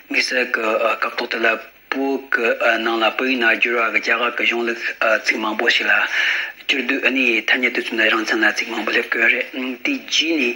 དམིགས་བསལ་གྱི་ཨ་སྐབས་ཐོག་དེ་ལ་བོད་ཀྱི་ཨ་ནང་ལ་བོད་ཡིག་ནང་བསྒྱུར་བ་གི་རྒྱ་གར་གྱི་གཞུང་ལུགས་ཨ་ཚིག་མང་པོ་ཞིག་ལ་བསྒྱུར་དུས། ཨ་ནི་ཐ་སྙད་དེ་ཚོ་ནི་རང་བཙན་ལ་ཚིག་མང་པོ་སླེབས་ཀྱི་ཡོད་རེད། དེ་རྗེས་ནས།